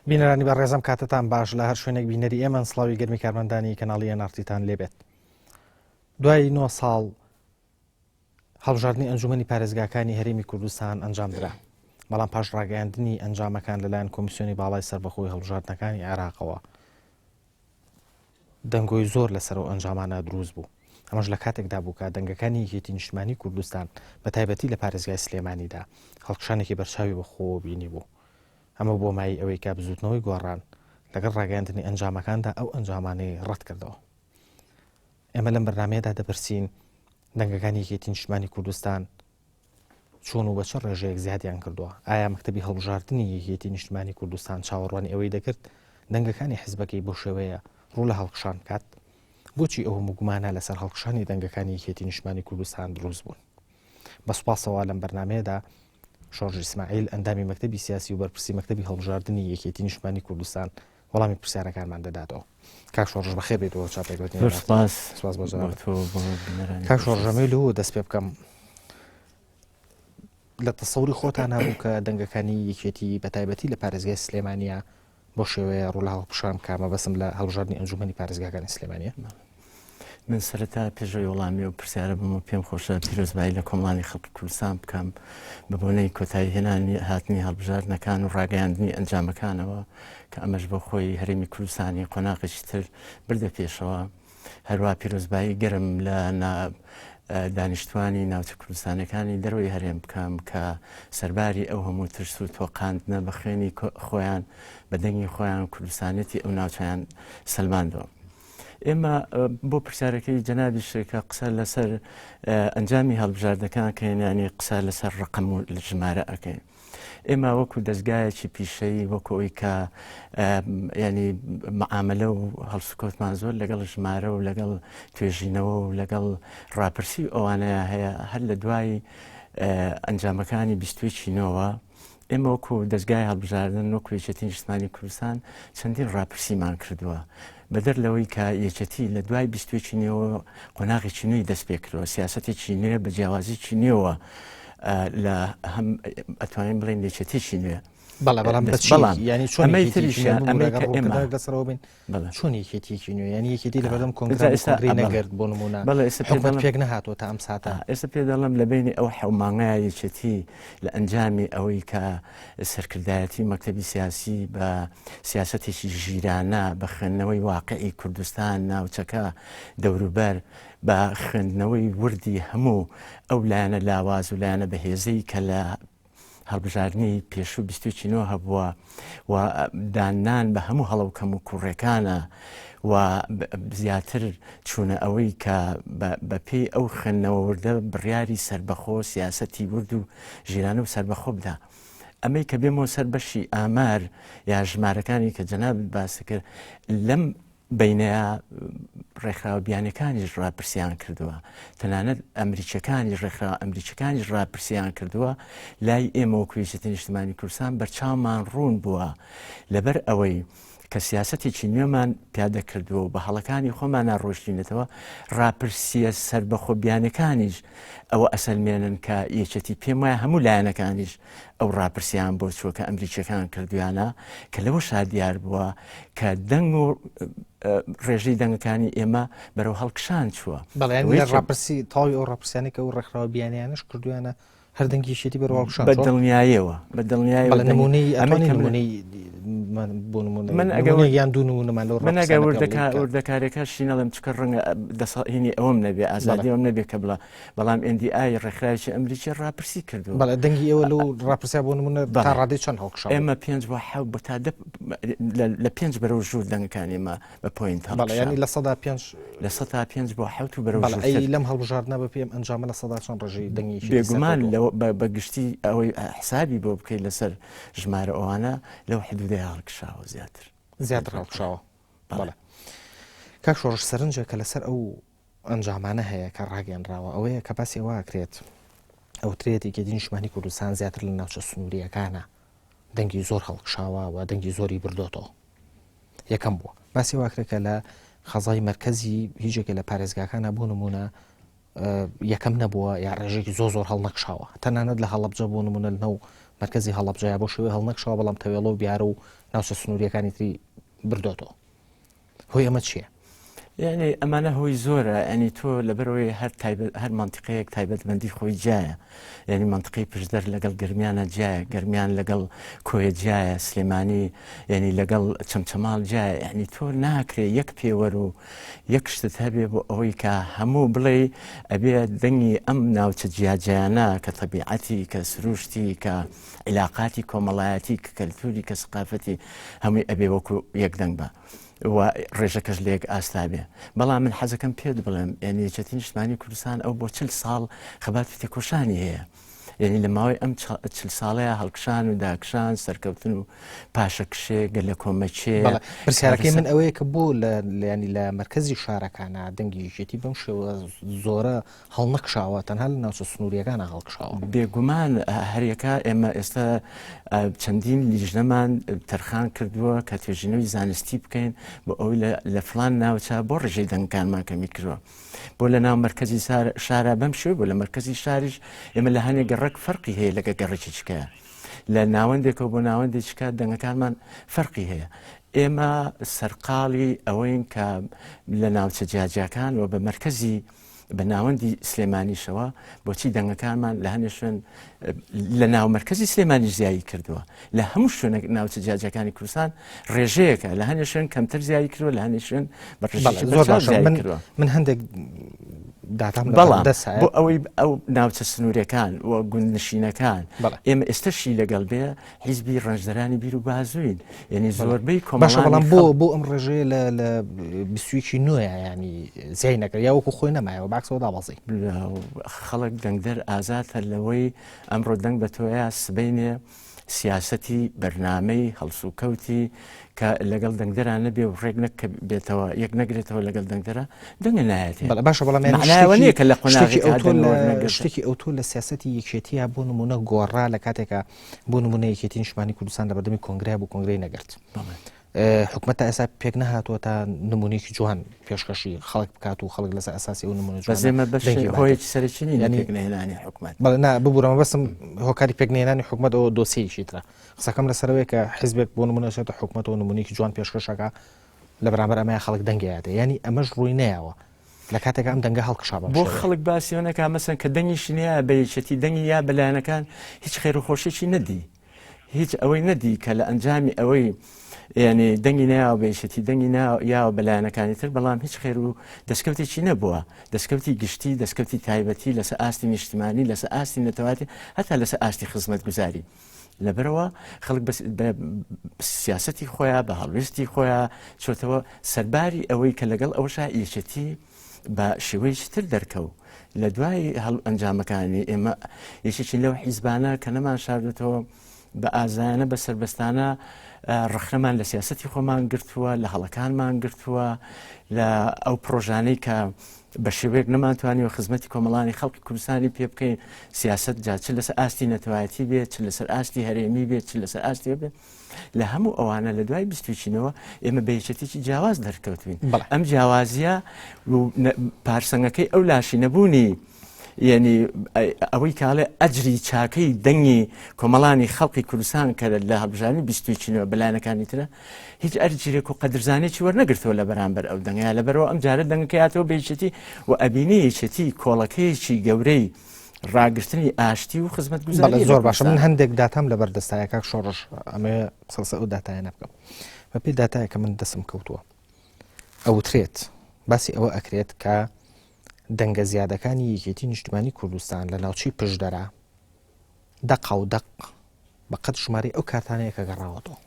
بینەرانی بەڕێزم کاتتان باش لە هەر شوێنێک بینەری ئێمەن سڵاوی گەرمی کارمەندانی کەناڵی NRT تان لێبێت دوای 9 ساڵ هەڵبژاردنی ئەنجومەنی پارێزگاکانی هەرێمی کوردستان ئەنجامدرا بەڵام پاش ڕاگەیاندنی ئەنجامەکان لەلایەن کۆمیسیۆنی باڵای سەربەخۆی هەڵبژاردنەکانی عێراقەوە دەنگۆی زۆر لەسەر ئەو ئەنجامانە دروست بوو. ئەمەش لە کاتێکدا بوو کە دەنگەکانی یەکێتی نیشتمانی کوردستان بە تایبەتی لە پارێزگای سلێمانیدا هەڵکشانێکی بەرچاوی بەخۆوە بینیبوو. ئەمە بووە مایەی ئەوەی کە بزووتنەوەی گۆڕان لەگەڵ ڕاگەیاندنی ئەنجامەکاندا ئەو ئەنجامانەی ڕەتکردەوە. ئێمە لەم بەرنامەیەدا دەپرسین دەنگەکانی یەکێتی نیشتمانی کوردستان چۆن و بە چ ڕێژەیەک زیادیان کردووە؟ ئایا مەکتەبی هەڵبژاردنی یەکێتی نیشتمانی کوردستان چاوەڕوانی ئەوەی دەکرد دەنگەکانی حزبەکەی بەو شێوەیە ڕوو لە هەڵکشان بکات؟ بۆچی ئەو هەموو گومانە لەسەر هەڵکشانی دەنگەکانی یەکێتی نیشتمانی کوردستان دروست بوون؟ بە سوپاسەوە لەم بەرنامەیەدا شۆڕش ئیسماعیل ئەندامی مەکتەبی سیاسی و بەرپرسی مەکتەبی هەڵبژاردنی یەکێتی نیشتمانی کوردستان وەڵامی پرسیارەکانمان دەداتەوە. کاک شۆڕش بەخێر بێیتەوە چاپێکەوتنی زۆر سپاس سپاس بۆ جەنابت. تۆ بۆ بینەرانی کاک شۆڕش ئەمەوێ لەوە دەست پێ بکەم لە تەسەوری خۆتان هەبوو کە دەنگەکانی یەکێتی بە تایبەتی لە پارێزگای سلێمانیا بۆ شێوەیە ڕوو لە هەڵکشان بکا مەبەستم لە هەڵبژاردنی ئەنجومەنی پارێزگاکانی سلێمانیە؟ من سەرەتا پێشەوەی وەڵامی ئەو پرسیارە بم و پێم خۆشە پیرۆزبایی لە کۆمەڵانی خەڵکی کوردستان بکەم بە بۆنەی کۆتایی هێنانی هاتنی هەڵبژاردنەکان و ڕاگەیاندنی ئەنجامەکانەوە کە ئەمەش بۆ خۆی هەرێمی کوردستانی قۆناغێکی تر بردە پێشەوە هەروە پیرۆزبایی گەرم لە دانیشتوانی ناوچە کوردستانەکانی دەرەوەی هەرێم بکەم کە سەرباری ئەو هەموو ترس و تۆقاندنە بە خوێنی خۆیان بە دەنگی خۆیان کوردستانێتی ئەو ناوچیان سەلماندەوە. ئێمە بۆ پرسیارەکەی جەنابیش کە قسە لەسەر ئەنجامی هەڵبژاردەکان کەین ینی قسە لەسەر ڕقم و ژمارە ئەەکەین. ئێمە وەکو دەستگایەکی پیشەیی وەکو ئەوی کە ینی معاملە و هەڵسوکەوتمان زۆر لەگەڵ ژمارە و لەگەڵ توێژینەوە و لەگەڵ ڕاپرسی ئەوانەیە هەیە هەر لە دوای ئەنجامەکانی بیستوێکی نەوە ئێمە وەکو دەزگای هەڵبژاردن وەکو یەکێتی نیشتمانی کوردستان چەندین ڕاپرسیمان کردووە بەدەر لەوەی کە یەکێتی لە دوای بیستێکی نوێوە قۆناغێکی نوێی دەست پێ کردووە سیاسەتێکی نوێ بە جیاوازیی نوێوە لە هەم ئەتوانین بڵێن یەکێتیی نوێ بەڵێ بەڵام بەڵام ینی چۆن ئەمەی تریشیان ئەمەی کە ئێمە لەسەرەوە بین چۆن یەکێتیەکی نوێ یانی یەکێتی لەبەردەم کۆنگرە ئێستا نەگرت بۆ نمونە بەڵێ ئێستا حکومەت پێک نەهاتووە تا ئەم ساتە ئێستا پێ دەڵێم لە بینی ئەو حەومانگەیە یەکێتی لە ئەنجامی ئەوەی کە سەرکردایەتی مەکتەبی سیاسی بە سیاسەتێکی ژیرانە بە خوێندنەوەی واقعی کوردستان ناوچەکە دەوروبەر بە خوێندنەوەی وردی هەموو ئەو لایەنە لاواز و لایەنە بەهێزەی کە لە هەڵبژاردنی پێشوو بیستوکی نۆ هەبووە و داننان بە هەموو هەڵە و کەم و کوڕەکانە و زیاتر چوونە ئەوەی کە بە پێی ئەو خوێندنەوە وردە بڕیاری سربەخۆ سیاسەتی ورد و ژیرانە و سربەخۆ بدا. ئەمەی کە بێمەوە سەر بەشی ئامار یا ژمارەکانی کە جەنابت باس کرد لەم بەینەیا ڕێکخراوە بیانەکانیش ڕاپرسیان کردووە تەنانەت ئەمریکیەکانیش ڕێکخراوە ئەمریکیەکانیش ڕاپرسیان کردووە لای ئێمە وەکو یەکێتی نیشتمانی کوردستان بەرچاومان ڕوون بووە لەبەر ئەوەی کە سیاسەتێکی نوێمان پیادە کردووە و بە هەڵەکانی خۆمانە ڕۆشتینەتەوە ڕاپرسیە سەربەخۆ بیانەکانیش ئەوە ئەسەلمێنن کە یەکێتی پێم وایە هەموو لایەنەکانیش ئەو ڕاپرسیان بۆ چووە کە ئەمریکیەکان کردویانە کە لەوە شادیار بووە کە دەنگ و ڕێژەی دەنگەکانی ئێمە بەرەو هەڵکشان چووە. بەڵێ ڕاپرسی تەواوی ئەو ڕاپرسیانەی کە ئەو ڕێکخراوە بیانیانەش کردویانە هەر دەنگی یەکێتی بەرەو هەڵکشان بە دڵنیایەوە بە دڵنیایەوە بەڵێ نمونەی ئەمەی کە نمونەی بۆ نمونە من ئەگەر یان دوو نمونەمان لەو من ئەگەر وردەکارەکە شینەڵم چکە ڕەنگە دەسەڵ هینی ئەوم نەبێ ئازادی ئەوم نەبێ کە بڵە بەڵام NDI ڕێکخراوێکی ئەمریکی ڕاپرسی کردووە. بەڵێ دەنگی ئێوە لەو ڕاپرسیا بۆ نمونە تا ڕادەی چەند هەڵکشا؟ ئێمە پێنج بۆ حەوت بۆ تا دە لە پێنج بەرەو ژوور دەنگەکانی ئێمە بە point هەڵکشا. بەڵێ یانی 5% 5% بۆ حەوت و بەرەو ژوورتر. ئەی لەم هەڵبژاردنە بە پێی ئەم ئەنجامە چەند ڕێژەی دەنگی یەکێتی بێگومان بە گشتی ئەوەی حسابی بۆ بکەیت لەسەر ژمارە ئەوانە لەو حدودەیە هەڵکشاوە زیاتر. زیاتر هەڵکشاوە. بەڵێ. کاک شۆڕش سەرنجە کە لەسەر ئەو ئەنجامانە هەیە کە ڕاگەیەنراوە ئەوەیە کە باسی ئەوە ئەکرێت ئەوترێت یەکێتی نیشتمانی کوردستان زیاتر لە ناوچە سنووریەکانە دەنگی زۆر هەڵکشاوە و دەنگی زۆری بردۆتەوە یەکەم بووە باسی واکرێت کە لە خەزای مرکزی هیچێکە لە پارێزگاکانە بۆ نمونە یەکەم نەبووە یا ڕێژێکی زۆر زۆر هەڵنەکشاوە تەنانەت لە هەڵەبجە بۆ نمونە لەناو مەرکەزی هەڵەبجەیا بەو شێوەیە هەڵنەکشاوە بەڵام تەوێڵە و بیارە و ناوچە سنووریەکانی تری بردۆتەوە. هۆی ئەمە چییە؟ یعنی ئەمانە هۆی زۆرە ئەنی تۆ لەبەرەوەی هەر تایبەت هەر منتیقەیەک تایبەتمەندی خۆی جایە یعنی منتیقەی پشدەر لەگەڵ گەرمیانە جایە گەرمیان لەگەڵ کۆیە جایە سلێمانی یعنی لەگەڵ چەمچەماڵ جایە یعنی تۆ ناکرێ یەک پێوەر و یەک شتت هەبێ بۆ ئەوەی کە هەموو بڵێ ئەبێ دەنگی ئەم ناوچە جیاجیانە کە تەبیعەتی کە سروشتی کە عیلاقاتی کۆمەڵایەتی کە کەلتوری کە سقافەتی هەمووی ئەبێ وەکو یەک دەنگ بە و ڕێژەکەش لە یەک ئاستا بێ بەڵام من حەزەکەم پێت بڵێم یعنی یەکێتی نیشتمانی کوردستان ئەو بۆ چل ساڵ خەبات و تێکۆشانی هەیە یعنی لە ماوەی ئەم چل ساڵەیە هەڵکشان و داکشان سەرکەوتن و پاشەکشێ گەلە کۆمەچێ پرسیارەکەی من ئەوەیە کە بۆ لە ینی لە مرکزی شارەکانە دەنگی یەکێتی بەم شێوە زۆرە هەڵنەکشاوە تەنها لە ناوچە سنووریەکانە هەڵکشاوە. بێگومان هەریەکە ئێمە ئێستا چەندین لیژنەمان تەرخان کردووە کە توێژینەوەی زانستی بکەین بۆ ئەوەی لە فلان ناوچە بۆ ڕێژەی دەنگەکانمان کەمی کردووە بۆ لە ناو مەرکەزی شارە بەم شێوە بۆ لە مەرکەزی شاریش ئێمە لە هەنێک گەڕەک فەرقی هەیە لەگە گەڕێکی چکەیە لە ناوەندێکەوە بۆ ناوەندێکیکە دەنگەکانمان فەرقی هەیە ئێمە سەرقاڵی ئەوەین کە لە ناوچە جیاجیاکان و بە مەرکەزی بە ناوەندی سلێمانیشەوە بۆچی دەنگەکانمان لە هەنێ شوێن لە ناو مەرکەزی سلێمانی زیایی کردووە لە هەموو شوێنێک ناوچە جیاجیاکانی کوردستان ڕێژەیەکە لە هەنێ شوێن کەمتر زیایی کردووە لە هەنێ شوێن بە ڕێژەیەکی زۆر بەرچاو باشە زیایی من کردووە. من هەندێک داتام لە بەڵام دەست بۆ ئەوەی ئەو ناوچە سنوورەکان و گوندنشینەکان بەڵێ. ئێمە ئێستەشی لەگەڵ بێ حیزبی ڕەنجدەرانی بیر و بازووین یعنی زۆربەی باشە بەڵام کۆمەڵانی بۆ خەڵک بۆ ئەم ڕێژەیە لە لە بیستویەکی نوێ ینی زیای نەکرد یا وەکو خۆی نەمایەوە باکسەوە دابەزی خەڵک دەنگدەر ئازادە لەوەی ئەمڕۆ دەنگ بە تۆیە سبەینێ سیاسەتی بەرنامەی هەڵسوکەوتی کە لەگەڵ دەنگدەران نەبێ و ڕێک نەک بێتەوە یەک نەگرێتەوە لەگەڵ دەنگدەرە دەنگە نایەتێ بەڵێ باشە بەڵام یانی مەعنای ئەوە شتێکی نییە کە لە شتێکی قۆناغێکا ئەوتۆ دەنگ لە وەرنەگرتن. شتێکی ئەوتۆ لە سیاسەتی یەکێتییا بۆ نموونە گۆڕا لە کاتێکا بۆ نموونە یەکێتی نیشتمانی کوردستان لە بەردەمی کۆنگرە بوو کۆنگرەی نەگرت بەڵێ. حکومەت تا ئێستا پێک نەهاتووە تا نمونەیەکی جوان پێشکەشی خەڵک بکات و خەڵک لەسەر ئەساسی ئەو نمونە بەس جوانە ئێمە بەش دەنگی باتێت. هۆیەکی سەرەکی نین لە یعنی پێکنەهێنانی حکومەت. بەڵێ نا ببورە مەبەستم هۆکاری پێکنەهێنانی حکومەت ئەوە دۆسیەیەکی ترە قسەکەم لەسەرەوەیە کە حیزبێک بۆ نمونە چێتە حکومەتەوە نمونەیەکی جوان پێشکەشەکە لە بەرامبەر ئەمەیە خەڵک دەنگیاتێ یعنی ئەمەش ڕووی نەیاوە لە کاتێک ئەم دەنگە هەڵکشا بەم بۆ شێوەیە. خەڵک باسی ئەوە نەکا مەسەن کە دەنگیشی نەیا بە یەکێتی دەنگی یا بە لایەنەکان هیچ خێروخۆشیی نەدی هیچ ئەوەی نەدی کە لە ئەنجامی ئەوەی یعنی دەنگی ناوە بە یەکێتی دەنگی یاوە بە لایەنەکانی تر بەڵام هیچ خێر و دەستکەوتێکی نەبووە دەستکەوتی گشتی دەستکەوتی تایبەتی لەسەر ئاستی نیشتمانی لەسەر ئاستی نەتەواتی هەتا لەسەر ئاستی خزمەتگوزاری لەبەرەوە خەڵک بە سیاسەتی خۆیان بە هەڵوێستی خۆیان چۆتەوە سەرباری ئەوەی کە لەگەڵ ئەوشا یەکێتی بە شێوەیەکی تر دەرکەوت لە دوای هەڵ ئەنجامەکانی ئێمە یەکێکی لەو حیزبانە کە نەمان شاردێتەوە بە ئازایانە بە سربەستانە ڕخنەمان لە سیاستی خۆمان گرتووە لە هەڵەکانمان گرتووە لە ئەو پرۆژانەی کە بە شێوەیەک نەمانتوانیوە خزمەتی کۆمەڵانی خەڵکی کوردستانی پێ بکەین سیاست جا چ لەسەر ئاستی نەتەوایەتی بێت چ لەسەر ئاستی هەرێمی بێت چ لەسەر ئاستی بێت لە هەموو ئەوانە لە دوای بیستوچینەوە ئێمە بە یەکێتیی جیاواز دەرکەوتوین ئەم جیاوازیە پارسەنگەکەی ئەو لاشی نەبوونی یعنی ئەوەی کاڵێ ئەجری چاکەی دەنگی کۆمەڵانی خەڵقی کوردستان کە لە هەڵبژانی بیستوچینەوە بەلایەنەکانی ترە هیچ ئەرجیرێک و قەدرزانێکی وەرنەگرتەوە لە بەرامبەر ئەو دەنگەیە لەبەرەوە ئەم جارە دەنگەکەیاتەوە بە یەکێتی و ئەبینی یەکێتی کۆڵەکەیەکی گەورەی ڕاگرتنی ئاشتی و خزمەتگوزاری زۆر باشە من هەندێک داتام لەبەر دەستایە کاک شۆڕش ئەمێ قسە ئەو داتایە نەبکەم بەپێی داتایە کە من دەستم کەوتووە ئەوترێت باسی ئەوە ئەکرێت کە دەنگە زیادەکانی یەکێتی نیشتمانی کوردستان لە ناوچەی پشدەرا دەقا و دەق بەقەد ژمارەی ئەو کارتانەیە کە گەڕاوەتەوە.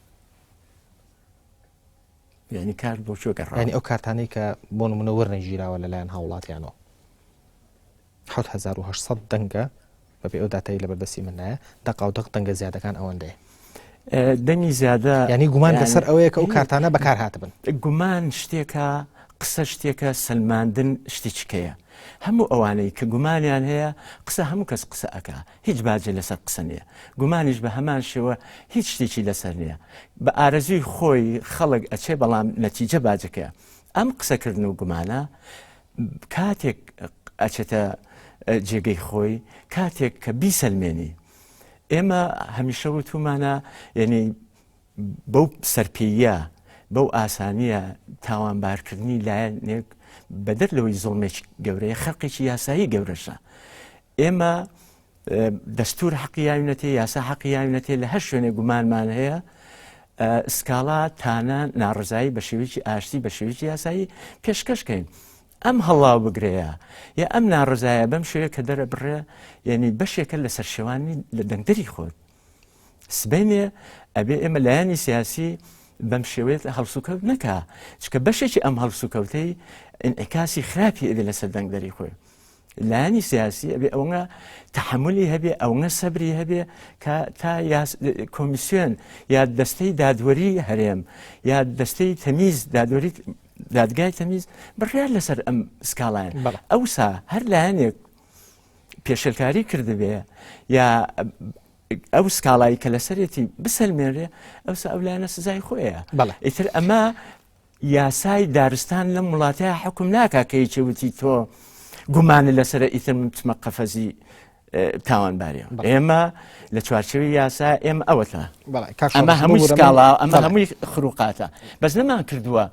یعنی کارت بۆ کوێ گەڕاوە؟ یعنی ئەو کارتانەی کە بۆ نمونە وەرنەگیراوە لەلایەن هاوڵاتیانەوە 7800 دەنگە بەپێی ئەو داتای لەبەردەستی من نایە دەقا و دەق دەنگە زیادەکان ئەوەندەیە. دەنگی زیادە یعنی گومان لەسەر ئەوەیە کە ئەو کارتانە بەکار هاتبن. گومان شتێکە قسە شتێکە سەلماندن شتێکیکەیە هەموو ئەوانەی کە گومانیان هەیە قسە هەموو کەس قسە ئەکا هیچ باجێ لەسەر قسە نییە گومانیش بە هەمان شێوە هیچ شتێکی لەسەر نییە بە ئارەزووی خۆی خەڵک ئەچێ بەڵام نەتیجە باجەکەیە ئەم قسەکردن و گومانە کاتێک ئەچێتە جێگەی خۆی کاتێک کە بیسەلمێنی. ئێمە هەمیشە وتومانە یعنی بەو سەرپێیە بەو ئاسانیە تاوانبارکردنی لایەنێک بەدەر لەوەی زوڵمێکی گەورەیە خەرقێکی یاسایی گەورەشە ئێمە دەستور حەقی یاوینەتێ یاسا حەقی یاوینەتێ لە هەر شوێنێک گومانمان هەیە سکاڵا تانە ناڕزایی بە شێوەیەکی ئاشتی بە شێوەیەکی یاسایی پێشکەشکەین ئەم هەڵاو بگرەیە یا ئەم ناڕزایە بەم شێوەیە کە دەرەبڕێ یعنی بەشێکە لە سەرشێوانی لە دەنگدەری خۆت سبەینێ ئەبێ ئێمە لایەنی سیاسی بەم شێوەیە هەڵسوکەوت نەکا چکە بەشێکی ئەم هەڵسوکەوتەی ئینعکاسی خراپی ئەبێ لەسەر دەنگدەری خۆی لایەنی سیاسی ئەبێ ئەوەنە تەحملی هەبێ ئەوەنە سەبری هەبێ کە تا کۆمیسیۆن یا دەستەی دادوەری هەرێم یا دەستەی تەمیز دادوەری دادگای تەمیز بڕیار لەسەر ئەم سکاڵایە ئەوسا هەر لایەنێک پێشێلکاری کردبێ یا ئەو سکاڵایی کە لەسەرێتی بسەلمێنرێ ئەوسا ئەو لایەنە سزای خۆیە ئیتر ئەمە یاسای دارستان لەم وڵاتەیە حکوم ناکا کە یەکێ وتی تۆ گومانە لەسرە ئیتر من بچمە قەفەزی تاوانباریەوە ئێمە لە چوارچەوی یاسا ئێمە ئەوەتە ئەمە هەمووی سکاڵا ئەمە هەمووی خروقاتە بەس نەمان کردووە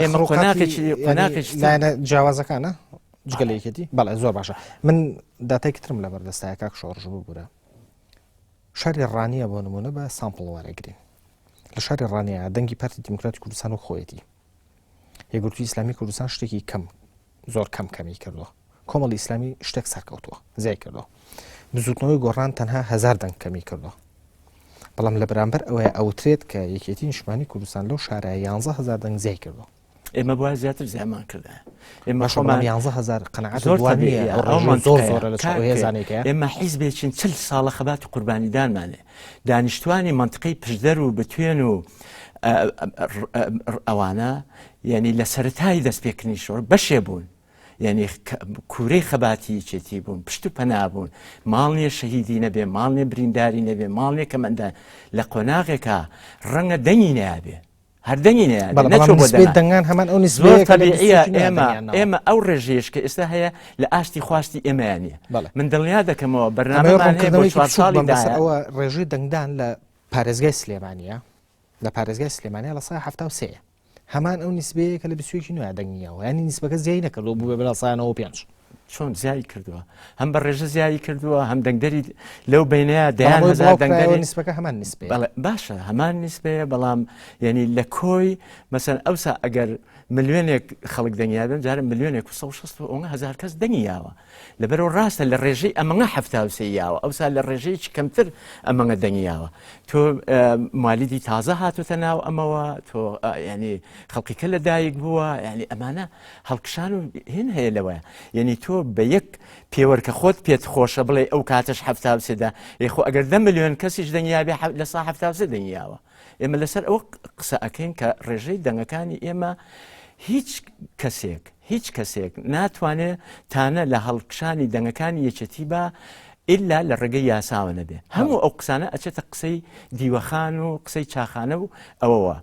ئێمە قۆناغێکی قۆناغێکی لایەنە جیاوازەکانە جگە لە یەکێتی بەڵێ زۆر باشە من داتای ترم لە بەردەستایە کاک شۆڕش ببوورە شاری ڕانیە بۆ نمونە بە sample وەرەگرین لە شاری ڕانیە دەنگی پارتی دیموکراتی کوردستان و خۆیەتی یەکگرتووی ئیسلامی کوردستان شتێکی کەم زۆر کەم کەمی کردووە کۆمەڵی ئیسلامی شتێک سەرکەوتووە زیای کردووە بزوتنەوەی گۆڕان تەنها هزار دەنگ کەمی کردووە بەڵام لە بەرامبەر ئەوەیە ئەوترێت کە یەکێتی نیشتمانی کوردستان لەو شارە 11 هزار دەنگ زیای کردووە ئێمە بوایە زیاتر زیامان کردایە ئێمە خۆمان 11 هزار قەناعەت زۆر طبیعیە ئەومان زۆر زۆرە لە چاو هێزانێکە ئێمە حیزبێکین 40 ساڵە خەباتی قوربانیدانمانێ دانیشتوانی منطقەی پشدەر و بتوێن و ئەوانە یعنی لە سەرەتای دەستپێکردنی شۆڕ بەشێ بوون یعنی کوورەی خەباتی یەکێتی بوون پشت و پەنا بوون ماڵ نییە شەهیدی نەبێ ماڵ نیە برینداری نەبێ ماڵ نیە کەمەندە لە قۆناغێکا ڕەنگە دەنگی نابێ هەر دەنگی نەیابێ بەڵام نەچوو بۆ نسبەی دەنگان. دەنگان هەمان ئەو زۆر نسبەیە کە لە تەبیعیە 21 ئێمە دەنگیان ناوە. ئێمە ئەو ڕێژەیەش کە ئێستا هەیە لە ئاستی خواستی ئێمەیان نییە بەڵێ. من دڵنیا دەکەمەوە ئەمەوێ بەرنامەمان هەیە بۆ ڕوونکردنەوەیەکی چوار بچووک ساڵی بەم لەسەر دایە ئەوە ڕێژەی دەنگدان لە پارێزگای سلێمانیە لە پارێزگای سلێمانیا لە سای 73 هەمان ئەو نیسبەیە کە لە 21 نوێ دەنگیەوە ینی نیسبەکە زیای نەکردو بوو بە لە سای 95 چۆن زیای کردووە هەم بە ڕێژە زیایی کردووە هەم دەنگدەری لەو بینەیە دەیان بەڵام ئەوەی هەزار بڵاو کرایەوە دەنگدەری نیسبەکە هەمان نیسبەیە بەڵێ باشە هەمان نیسبەیە بەڵام یعنی لە کۆی مەسەن ئەوسا ئەگەر ملیۆنێک خەڵک دەنگیا بن جارە ملیۆنێک و 160 ئەوە هزار کەس دەنگی یاوە لەبەرەوە ڕاستە لە ڕێژەی ئەمەنگە 73 یاوە ئەوسا لە ڕێژەیەکی کەمتر ئەمەنگە دەنگی یاوە تۆ موالیدی تازە هاتوتە ناو ئەمەوە تۆ ینی خەڵکیکە لە دایک بووە ینی ئەمانە هەڵکشان و هین هەیە لەوەیە یعنی تۆ بە یەک پێوەر کە خۆت پێت خۆشە بڵێ ئەو کاتەش 73 دا ئێ خۆ ئەگەر دە ملیۆن کەسیش دەنگیابێ لە سا 73 دەنگیاوە ئێمە لەسەر ئەوە قسە ئەکەین کە ڕێژەی دەنگەکانی ئێمە هیچ کەسێک هیچ کەسێک ناتوانێت تانە لە هەڵکشانی دەنگەکانی یەکێتی بە ئللا لە ڕێگەی یاساوە نەبێ هەموو ئەو قسانە ئەچێتە قسەی دیوەخان و قسەی چاخانە و ئەوەوە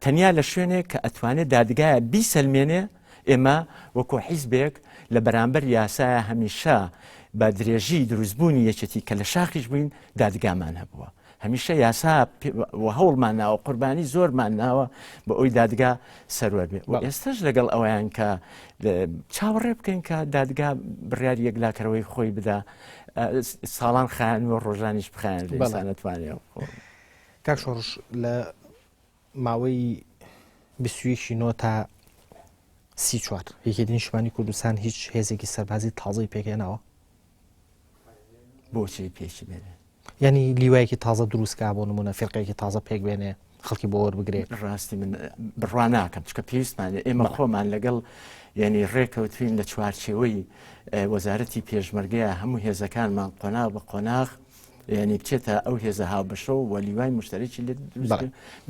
تەنیا لە شوێنێک کە ئەتوانێ دادگایە بیسەلمێنێ ئێمە وەکۆ حیزبێک لە بەرامبەر یاسایە هەمیشە بە درێژی دروستبوونی یەکێتی کە لە شاخیش بووین دادگامان هەبووە هەمیشە یاسا و هەوڵمان ناوە قوربانی زۆرمان ناوە بە ئەوی دادگا سەروەر بێ و ئێستش لەگەڵ ئەویان کە چاوەڕێ بکەین کە دادگا بڕیاری یەکلاکەرەوەی خۆی بدا ساڵان خایەن و ڕۆژانیش بخایەن بەڵانەتوانێت کاک شۆڕش لە ماوەی 21 نۆ تا 34 یەکێتی نیشتمانی کوردستان هیچ هێزێکی سەربازی تازەی پێکهێناوە؟ بۆچی پێکی بێنێ؟ یعنی لیوایەکی تازە دروستکا بۆ نمونە فیرقەیەکی تازە پێک بێنێ خەڵکی بۆ وەربگرێ ڕاستی من بڕوا ناکەم چکە پێویستمان ئێمە خۆمان لەگەڵ یعنی ڕێکەوتوین لە چوارچێوەی وەزارەتی پێشمەرگەیە هەموو هێزەکانمان قۆناغ بە قۆناغ یانی بچێتە ئەو هێزە هاوبەشە و لیوای مشتەرەکی لێ دروست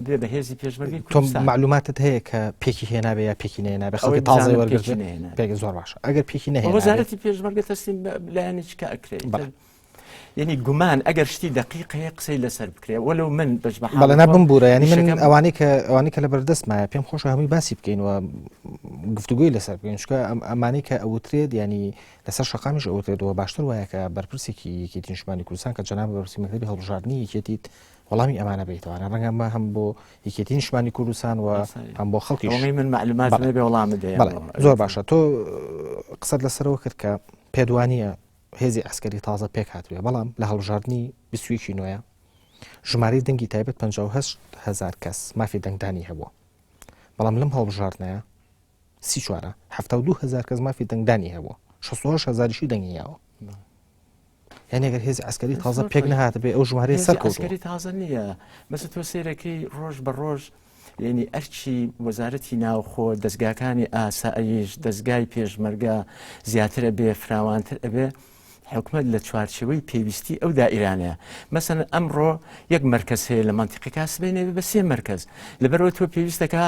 بێ بە هێزی پێشمەرگەی تۆ معلوماتت هەیە کە پێکی هێنابێ یا پێکی نێنابێ خەڵکی تازەی وەرگرتێ پێک زۆر باشە ئەگەر پێکی نەهێنا وەزارەتی پێشمەرگە تەسلیم لایەنێکی کە ئەکرێت. یعنی گومان ئەگەر شتی دقیق هەیە قسەی لەسەر بکرێ وەلو من بەش بە بەڵێ نا بمبوورە ینی من ئەوانەی کە ئەوانەی کە لە بەردەستمایە پێم خۆشە هەمووی باسی بکەین و گفتوگۆی لەسەر بکەین چونکە ئەمانەی کە ئەوترێت ینی لەسەر شەقامیش ئەوترێتەوە باشتر وایە کە بەرپرسێکی یەکێتی نیشتمانی کوردستان کە جەناب بەرپرسی مەکتەبی هەڵبژاردنی یەکێتیت وەڵامی ئەمانە بیتەوانە ڕەنگە ئەمە هەم بۆ یەکێتی نیشتمانی کوردستان و هەم بۆ خەڵکی من معلومات نەبێ وەڵام زۆر باشە تۆ قسەت لەسەرەوە کرد کە پێدوانیە هێزی عسکەری تازە پێک هاتوێ بەڵام لە هەڵبژاردنی 21 نوێە ژمارەی دەنگی تایبەت 58 هزار کەس مافی دەنگدانی هەبووە بەڵام لەم هەڵبژاردنەیە سی چوارە 72 هزار کەس مافی دەنگدانی هەبووە 68 هزاریشی دەنگی یاوە یعنی ئەگەر هێزی عسکەری تازە پێک نهاتبێ ئەو ژمارەی سەر عسکەری تازە نییە مەسە تۆ سێرەکەی ڕۆژ بە ڕۆژ یعنی ئەرکی وەزارەتی ناوخۆ دەستگاکانی ئاسایش دەستگای پێشمەرگە زیاتر ئەبێ فراوانتر ئەبێ حکومت لە چوارچەوەی پێویستی ئەو دائیرانەیە مەسەن ئەمڕۆ یەک مرکز هەیە لە منتیقەکە سبەینێ بە سێ مرکز لەبەرەوە تۆ پێویستەکە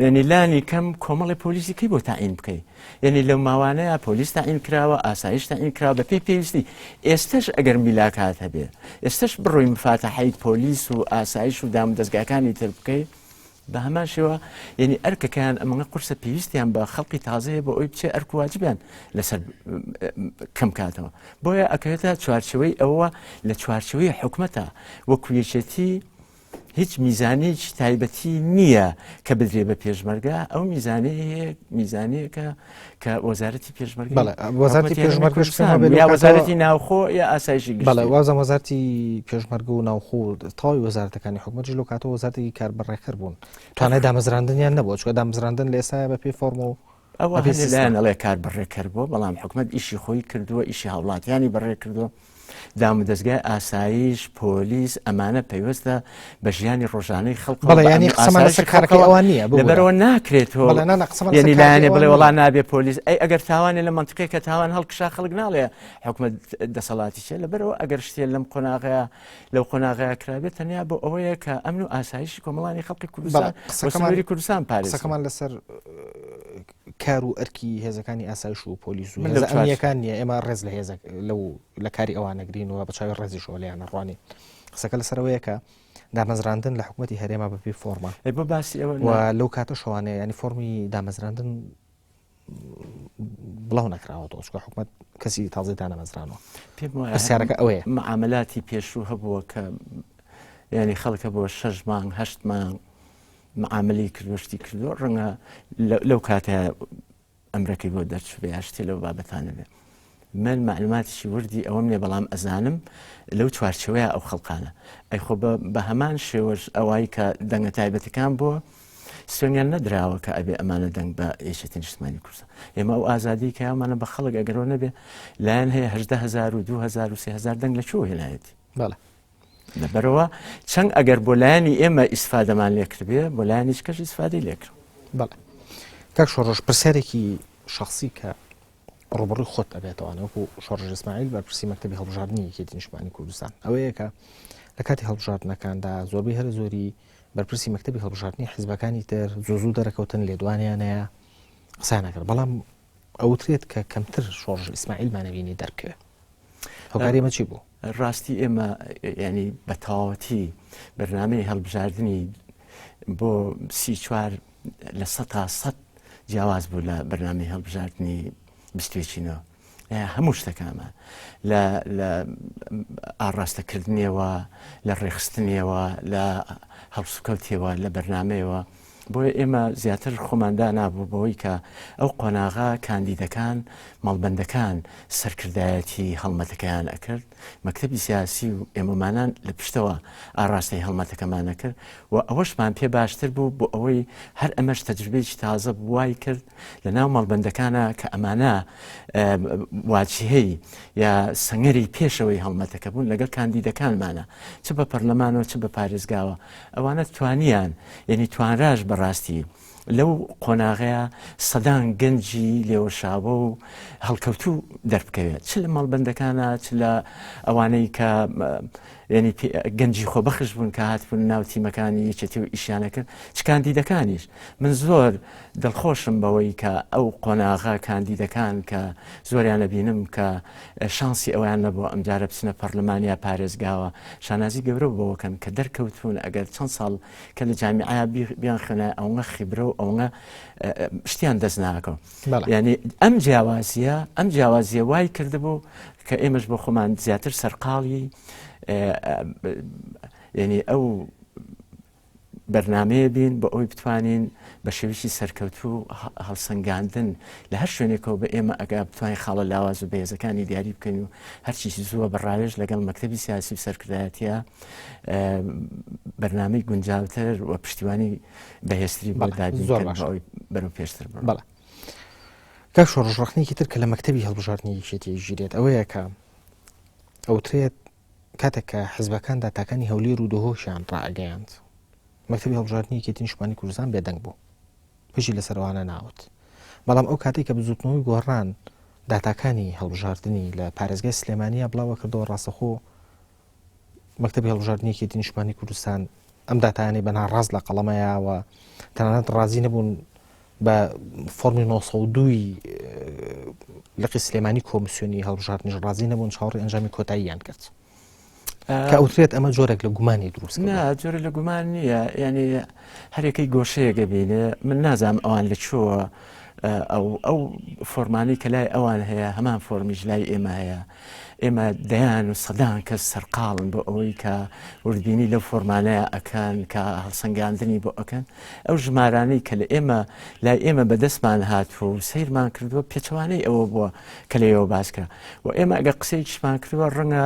یەنی لانی کەم کۆمەڵی پۆلیسی کەی بۆ تاعین بکەی یەنی لەو ماوانەیە پۆلیس تاعین کراوە ئاسایش تاعین کراوە بە پێی پێویستی ئێستش ئەگەر میلاکات هەبێ ئێستش بڕۆی مفاتەحەی پۆلیس و ئاسایش و دام دەستگاکانی تر بکەی بە هەمان شێوە یعنی ئەرکەکەیان ئەمەگە قورسە پێویستیان بە خەڵقی تازەیە بۆ ئەوی بچێ ئەرک واجبیان لەسەر کەم کاتەوە بۆیە ئەکەوێتە چوارچەوەی ئەوە لە چوارچەوەی حکومەتە وەکو یەکێتی هیچ میزانەیەکی تایبەتی نییە کە بدرێ بە پێشمەرگە ئەو میزانەیە میزانەیەکە کە وەزارەتی پێشمەرگە وەزارەتی پێشمەرگە وەزارەتی ناوخۆ یا ئاسایشی بەڵێ وازم وەزارەتی پێشمەرگە و ناوخۆ تەواوی وەزارەتەکانی حکوومەت لەو کاتەوە وەزارەتی کاربڕێکەر بوون توانای دامەزراندنیان نەبوو چکە دامەزراندن لە ئێستا بە پێی فۆرم و ئەوە لایەن ئەڵێ کار بەڕێکەر بووە بەڵام حکومت ئیشی خۆی کردووە ئیشی هاوڵاتیانی بەڕێ کردووە دامودەزگای ئاسایش، پۆلیس، ئەمانە پەیوەستە بە ژیانی ڕۆژانەی خەڵک بەڵێ یانی قسەمان لەسەر کارەکەی ئەوان نییە ببورە. لەبەرەوە ناکرێت تۆ بەڵێ نا نا قسەمان لەسەر یعنی کارەکەی لایەنێ ئەوان بڵێ نییە. وەڵا نابێ پۆلیس ئەی ئەگەر تاوانێ لە مەنتیقێک کە تاوان هەڵکشا خەڵک ناڵێ حکومەت دەسەڵاتی چیە لەبەرەوە ئەگەر شتێ لەم قۆناغەیە لەو قۆناغەیە کرابێت تەنیا بۆ ئەوەیە کە ئەمن و ئاسایشی کۆمەڵانی خەڵکی بەڵێ کوردستان و قسەکەمان سنووری کوردستان پارێزرێت. قسەکەمان لەسەر کار و ئەرکی هێزەکانی ئاسایش و پۆلیس و من هێزە لەو چوار ئەمنییەکان نییە ئێمە ڕێز لە هێزە لەو لە کاری ئەوان نەگرین و بە چاوی ڕێزیشەوە لێیان ئەڕوانین قسەکە لەسەرەوەیە کە دامەزراندن لە حکوومەتی هەرێما بەپێی فۆرمە ئەی بۆ باسی ئەوە و لەو کاتە شەوانەیە ینی فۆرمی دامەزراندن بڵاو نەکراوەتەوە چونکە حکوومەت کەسی تازەی دانەمەزرانەوە پێم وایە پرسیارەکە ئەوەیە معاملاتی پێشوو هەبووە کە ینی خەڵکە بۆ شەش مانگ هەشت مانگ معاملی کردووە شتی کردووە ڕەنگە لەو کاتە ئەمرەکەی بۆ دەرچوبێ یا شتێ لەو بابەتانە بێ من معلوماتیشی وردی ئەوەم نیە بەڵام ئەزانم لەو چوارچەوەیە ئەو خەڵقانە ئەی خۆ بە هەمان شێوەش ئەوای کە دەنگە تایبەتەکان بووە سوێنیان نەدراوە کە ئەبێ ئەمانە دەنگ بە یەکێتی نیشتمانی کوردستان ئێمە ئەو ئازادی کە ئەمانە بە خەڵک ئەگەرەوە نەبێ لایەن هەیە 1970 و 2000 و 3000 دەنگ لە کوێ هێنایەتی بەڵێ لەبەرئەوە چەند ئەگەر بۆ لایەنی ئێمە ئیسفادەمان لێکردبێ بۆ لایەنیش کەش ئیسفادەی لێکرد. بەڵێ کاک شۆڕش پرسیارێکی شخصی کە ڕوبڕوی خۆت ئەبێتەوانە وەکو شۆڕش ئیسماعیل بەرپرسی مەکتەبی هەڵبژاردنی یەکێتی نیشتمانی کوردستان ئەوەیە کە لە کاتی هەڵبژاردنەکاندا زۆربەی هەرە زۆری بەرپرسی مەکتەبی هەڵبژاردنی حیزبەکانی تر زوو زوو دەرەکەوتن لێدوانیانەیە قسەیان نەکرد بەڵام ئەوترێت کە کەمتر شۆڕش ئیسماعیلمانەبینی دەرکەوێت هۆکاری ئەمە چی بوو؟ ڕاستی ئێمە ینی بە تەواوەتی بەرنمەی هەڵبژاردننی بۆ 34 لە سە تا سە جیاواز بوو لە بەرنمەی هەڵبژاردننی بستێکینەوە هەموو شتەکانمان لە لە ئاڕاستەکردنیەوە لە ڕێخستنیەوە لە هەڵسوکەوتیەوە لە بەرنمەیەوە بۆیە ئێمە زیاتر خۆمان دانابوو بەوەی کە ئەو قۆناغە کاندیدەکان، مەڵبەندەکان سەرکردایەتی هەڵمەتەکەیان ئەکرد، مەکتەبی سیاسی و ئێمەمانان لە پشتەوە ئاڕاستەی هەڵمەتەکەمان ئەکرد و ئەوەشمان پێ باشتر بوو بۆ ئەوەی هەر ئەمەش تەجروبەیەکی تازە بوو وای کرد لە ناو مەڵبەندەکانا کە ئەمانە واجهەی یا سەنگەری پێشەوەی هەڵمەتەکە بوون لەگەڵ کاندیدەکانمانە چ بە پەرلەمانەوە چ بە پارێزگاوە ئەوانە توانیان یعنی توانراش بەڕاستی. لەو قۆناغەیە سەدان گەنجی لێوەشاوە و هەڵکەوتوو دەربکەوێت چ لە مەڵبەندەکانە چ لە ئەوانەی کە یعنی گەنجی خۆبەخش بوون کە هاتبوون ناو تیمەکانی یەکێتی و ئیشیانە کرد چ کاندیدەکانیش من زۆر دڵخۆشم بەوەی کە ئەو قۆناغە کاندیدەکان کە زۆریان نەبینم کە شانسی ئەویان نەبوو ئەمجارە بچنە پەرلەمان یا پارێزگاوە شانازی گەورە بەوەکەن کە دەرکەوتون ئەگەر چەند ساڵ کە لە جامیعە بیان خوێنای ئەوەنە خیبرە و ئەوەنە شتیان دەست ناکەوە یعنی ئەم جیاوازیە ئەم جیاوازیە وای کردبوو کە ئێمەش بۆ خۆمان زیاتر سەرقاڵی یعنی ئەو بەرنمەیە بین بۆ ئەوی بتوانین بە شێویی سەرکەوتوو هەڵسەنگاندن لە هەر شوێنێکەوە بە ئێمە ئەگا بتوانین خاڵە لاواز و بەهێزەکانی دیاری بکەین و هەرچیی زووە بە ڕاوێژ لەگەڵ مەکتەبی سیاسی و سەرکردایەتە بەرنامەی گونجاوتر و پشتیوانی بەهێزتری بۆ دابین زۆر بکەن باشە. بۆ ئەوەی بەرەو پێشتر بڕۆن. بەڵێ کاک شۆڕش ڕەخنەیەکی تر کە لە مەکتەبی هەڵبژاردنی یەکێتی ئەگیرێت ئەوەیە کە ئەوترێت کاتێک کە حزبەکان داتاکانی هەولێر و دهۆکیان ڕائەگەیاند مەکتەبی هەڵبژاردنی یەکێتی نیشتمانی کوردستان بێدەنگ بوو هیچی لەسەر ئەوانە ناوت بەڵام ئەو کاتێک کە بزوتنەوەی گۆڕان داتاکانی هەڵبژاردنی لە پارێزگای سلێمانیا بڵاوە کردەوە ڕاستەخۆ مەکتەبی هەڵبژاردنی یەکێتی نیشتمانی کوردستان ئەم داتایانەی بە ناڕاست لە قەڵەمەیەوە تەنانەت ڕازی نەبوون بە فۆرمی 902 لقی سلێمانی کۆمسیۆنی هەڵبژاردنیش ڕازی نەبوون چاوەڕێی ئەنجامی کۆتاییان کرد کە ئەوترێت ئەمە جۆرێک لە گومانی دروست نا جۆرە لە گومان نییە یعنی هەرێکەی گۆشەیەکە بینێ من نازانم ئەوان لە چۆوە ئەو ئەو فۆرمانەی کە لای ئەوان هەیە هەمان فۆرمیش لای ئێمە هەیە ئێمە دەیان و سەدان کەس سەرقاڵن بۆ ئەوەی کە وردبینی لەو فۆرمانەیە ئەکەن کە هەڵسەنگاندنی بۆ ئەکەن ئەو ژمارانەی کە لە ئێمە لای ئێمە بەدەستمان هاتووە و سەیرمان کردووە پێچەوانەی ئەوە بووە کە لەوێوە باس کرا و ئێمە ئەگەر قسەیەکیشمان کردووە ڕەنگە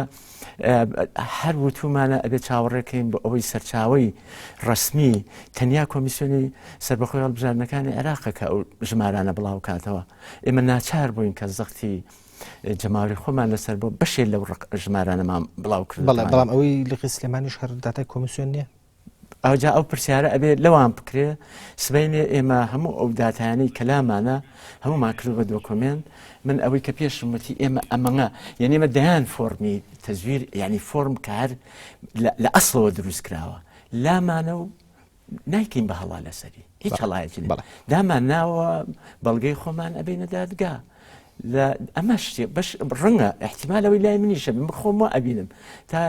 هەر وتومانە ئەبێ چاوەڕێکەین بۆ ئەوەی سەرچاوی ڕسمی تەنیا کۆمیسیۆنی سەربەخۆی هەڵبژاردنەکانی عێراقە کە ئەو ژمارانە بڵاو کاتەوە ئێمە ناچار بووین کە زەختی جەماوەری خۆمان لەسەر بۆ بەشێ لەو ژمارانەمان بڵاو کرد بەڵێ بەڵام ئەوەی لقی سلێمانیش هەر داتای کۆمیسیۆن نییە ئەوجا ئەو پرسیارە ئەبێ لەوان بکرێ سبینێ ئێمە هەموو ئەو داتایانەی کەلامانە هەمومان کرد بە دۆکۆمێنت من ئەوەی کە پێشم وتی ئێمە ئەمەങ്ങە یعنی ئێمە دەیان فۆرمی تەزویر یعنی فۆرم کار لە ئەسڵەوە دروست کراوە لامانە و نایکەین بە هەڵا لەسەری هیچ هەڵایەکی دامان ناوە بەڵگەی خۆمان ئەبینە دادگا لە ئەمە شتێ بەش ڕەنگە احتیمال ئەوەی لای منیشە من خۆم وا ئەبینم تا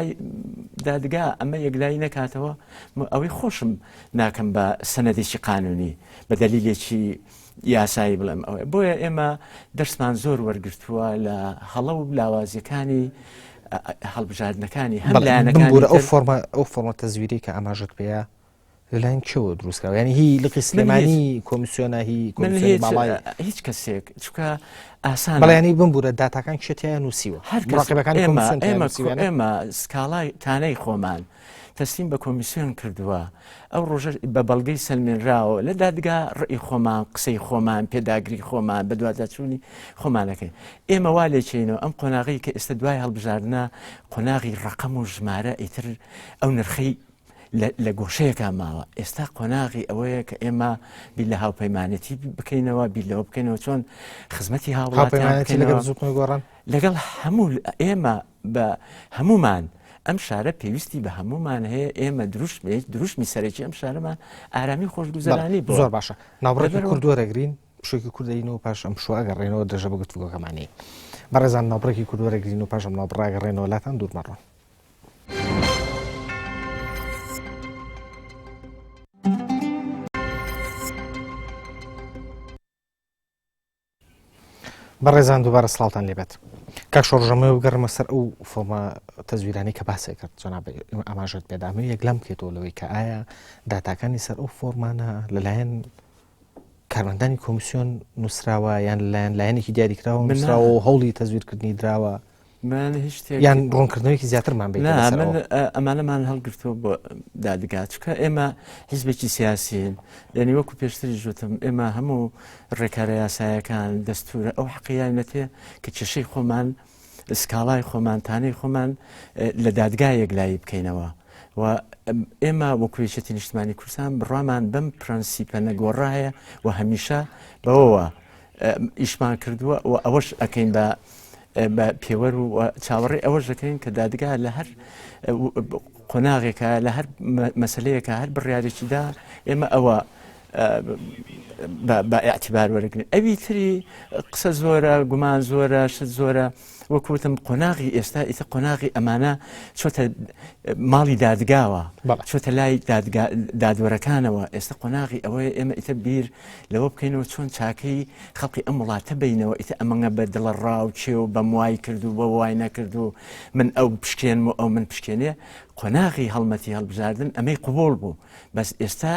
دادگا ئەمە یەکلایی نەکاتەوە ئەوەی خۆشم ناکەم بە سەنەدێکی قانونی بە دەلیلێکی یاسایی بڵێم ئەوەیە بۆیە ئێمە دەرسمان زۆر وەرگرتووە لە هەڵە و لاوازیەکانی هەڵبژاردنەکانی هەم لایەنەکانی ئەو فۆرمە ئەو فۆرمە تەزویری کە ئاماژت پێەیە لەلایەن کێوە دروستکراوە یعنی هی لقی سلێمانی کۆمیسیۆنە هی کۆمیسیۆنی باڵای هیچ کەسێک چونکە ئاسان بەڵێ یعنی بمبورە داتاکان کێ تیایا نووسیوە هەر کەس مراقبەکانی ئێمە کۆمیسیۆن تیایا ئێمە نووسیویانە؟ ئێمە سکاڵای تانەی خۆمان تەسلیم بە کۆمیسیۆن کردووە ئەو ڕۆژە بە بەڵگەی سەلمێنراوە لە دادگا ڕئی خۆمان قسەی خۆمان پێداگری خۆمان بەدواداچوونی خۆمانەکەین ئێمە وا لێچینەوە ئەم قۆناغی کە ئێستا دوای هەڵبژاردنە قۆناغی ڕقم و ژمارە ئیتر ئەو نرخەی لە گۆشەیەکا ماوە، ئێستا قۆناغی ئەوەیە کە ئێمە بیر لە هاوپەیمانێتی بکەینەوە، بیر لەوە بکەینەوە چۆن خزمەتی هاوڵاتیان بکەینەوە. لەگەڵ بزووتنەوەی گۆڕان؟ لەگەڵ هەموو ئێمە بە هەموومان ئەم شارە پێویستی بە هەموومان هەیە ئێمە دروشمێک دروشمی سەرەکی ئەم شارەمان ئارامی خۆشگوزەرانی بوو. زۆر باشە ناوبڕێکی کورد وەرەگرین پشووێکی کورت دەین و پاش ئەم پشووە ئەگەڕێنەوە درێژە بە گفتوگۆکەمانی. بەڕێزان ناوبڕێکی کورت وەرەگرین و پاش ئەم ناوبڕە ئەگەڕێنەوە لاتان دوور مەڕۆن. بەڕێزان دووبارە سڵاوتان لێبێت کاک شۆڕژەمە بگەڕمە سەر ئەو فۆرمە تەزویرانی کە باسێ کرد جەناب ئاماژەت پێدامە یەکلام بکێتەوە لەوەی کە ئایا داتاکانی سەر ئەو فۆرمانە لەلایەن کارمەندانی کۆمیسیۆن نووسراوە یان لەلایەن لایەنێکی دیاریکراوە نووسراوە و هەوڵی تەزویرکردنی دراوە من هیچ شتێک یان ڕوونکردنەوەیەکی زیاترمان بێت نا من ئەمانەمان هەڵگرتووە بۆ دادگا چونکە ئێمە حیزبێکی سیاسین یعنی وەکو پێشتری ژوتم ئێمە هەموو ڕێکارە یاسایەکان دەستورە ئەو حەقیانەتێ کە کێشەی خۆمان سکاڵای خۆمان تانەی خۆمان لە دادگا یەکلایی بکەینەوە و. ئێمە وەکو یەکێتی نیشتمانی کوردستان بڕوامان بەم پرەنسیپە نەگۆڕە هەیە و هەمیشە بەوەوە ئیشمان کردووە و ئەوەش ئەەکەین بە بە پێوەر و چاوەڕێ ئەوەش دەکەین کە دادگا لە هەر قۆناغێکە لە هەر مەسلەیەکە هەر بڕیارێکیدا ئێمە ئەوە بە ئاعتیبار وەرگن ئەوی تری قسە زۆرە گومان زۆرە شت زۆرە وەک وتم قۆناغی ئێستا ئیتر قۆناغی ئەمانە چۆتە ماڵی دادگاوە چۆتە لای دادوەرەکانەوە ئێستا قۆناغی ئەوەیە ئێمە ئیتر بیر لەوە بکەینەوە چۆن چاکەی خەڵکی ئەم وڵاتە بینەوە ئیتر ئەمەنگە بە دڵە ڕاو چێ و بەم وای کرد و بە وای نەکرد و من ئەو پشکێنم و ئەو من پشکێنێ قۆناغی هەڵمەتی هەڵبژاردن ئەمەی قوبول بوو بەس ئێستا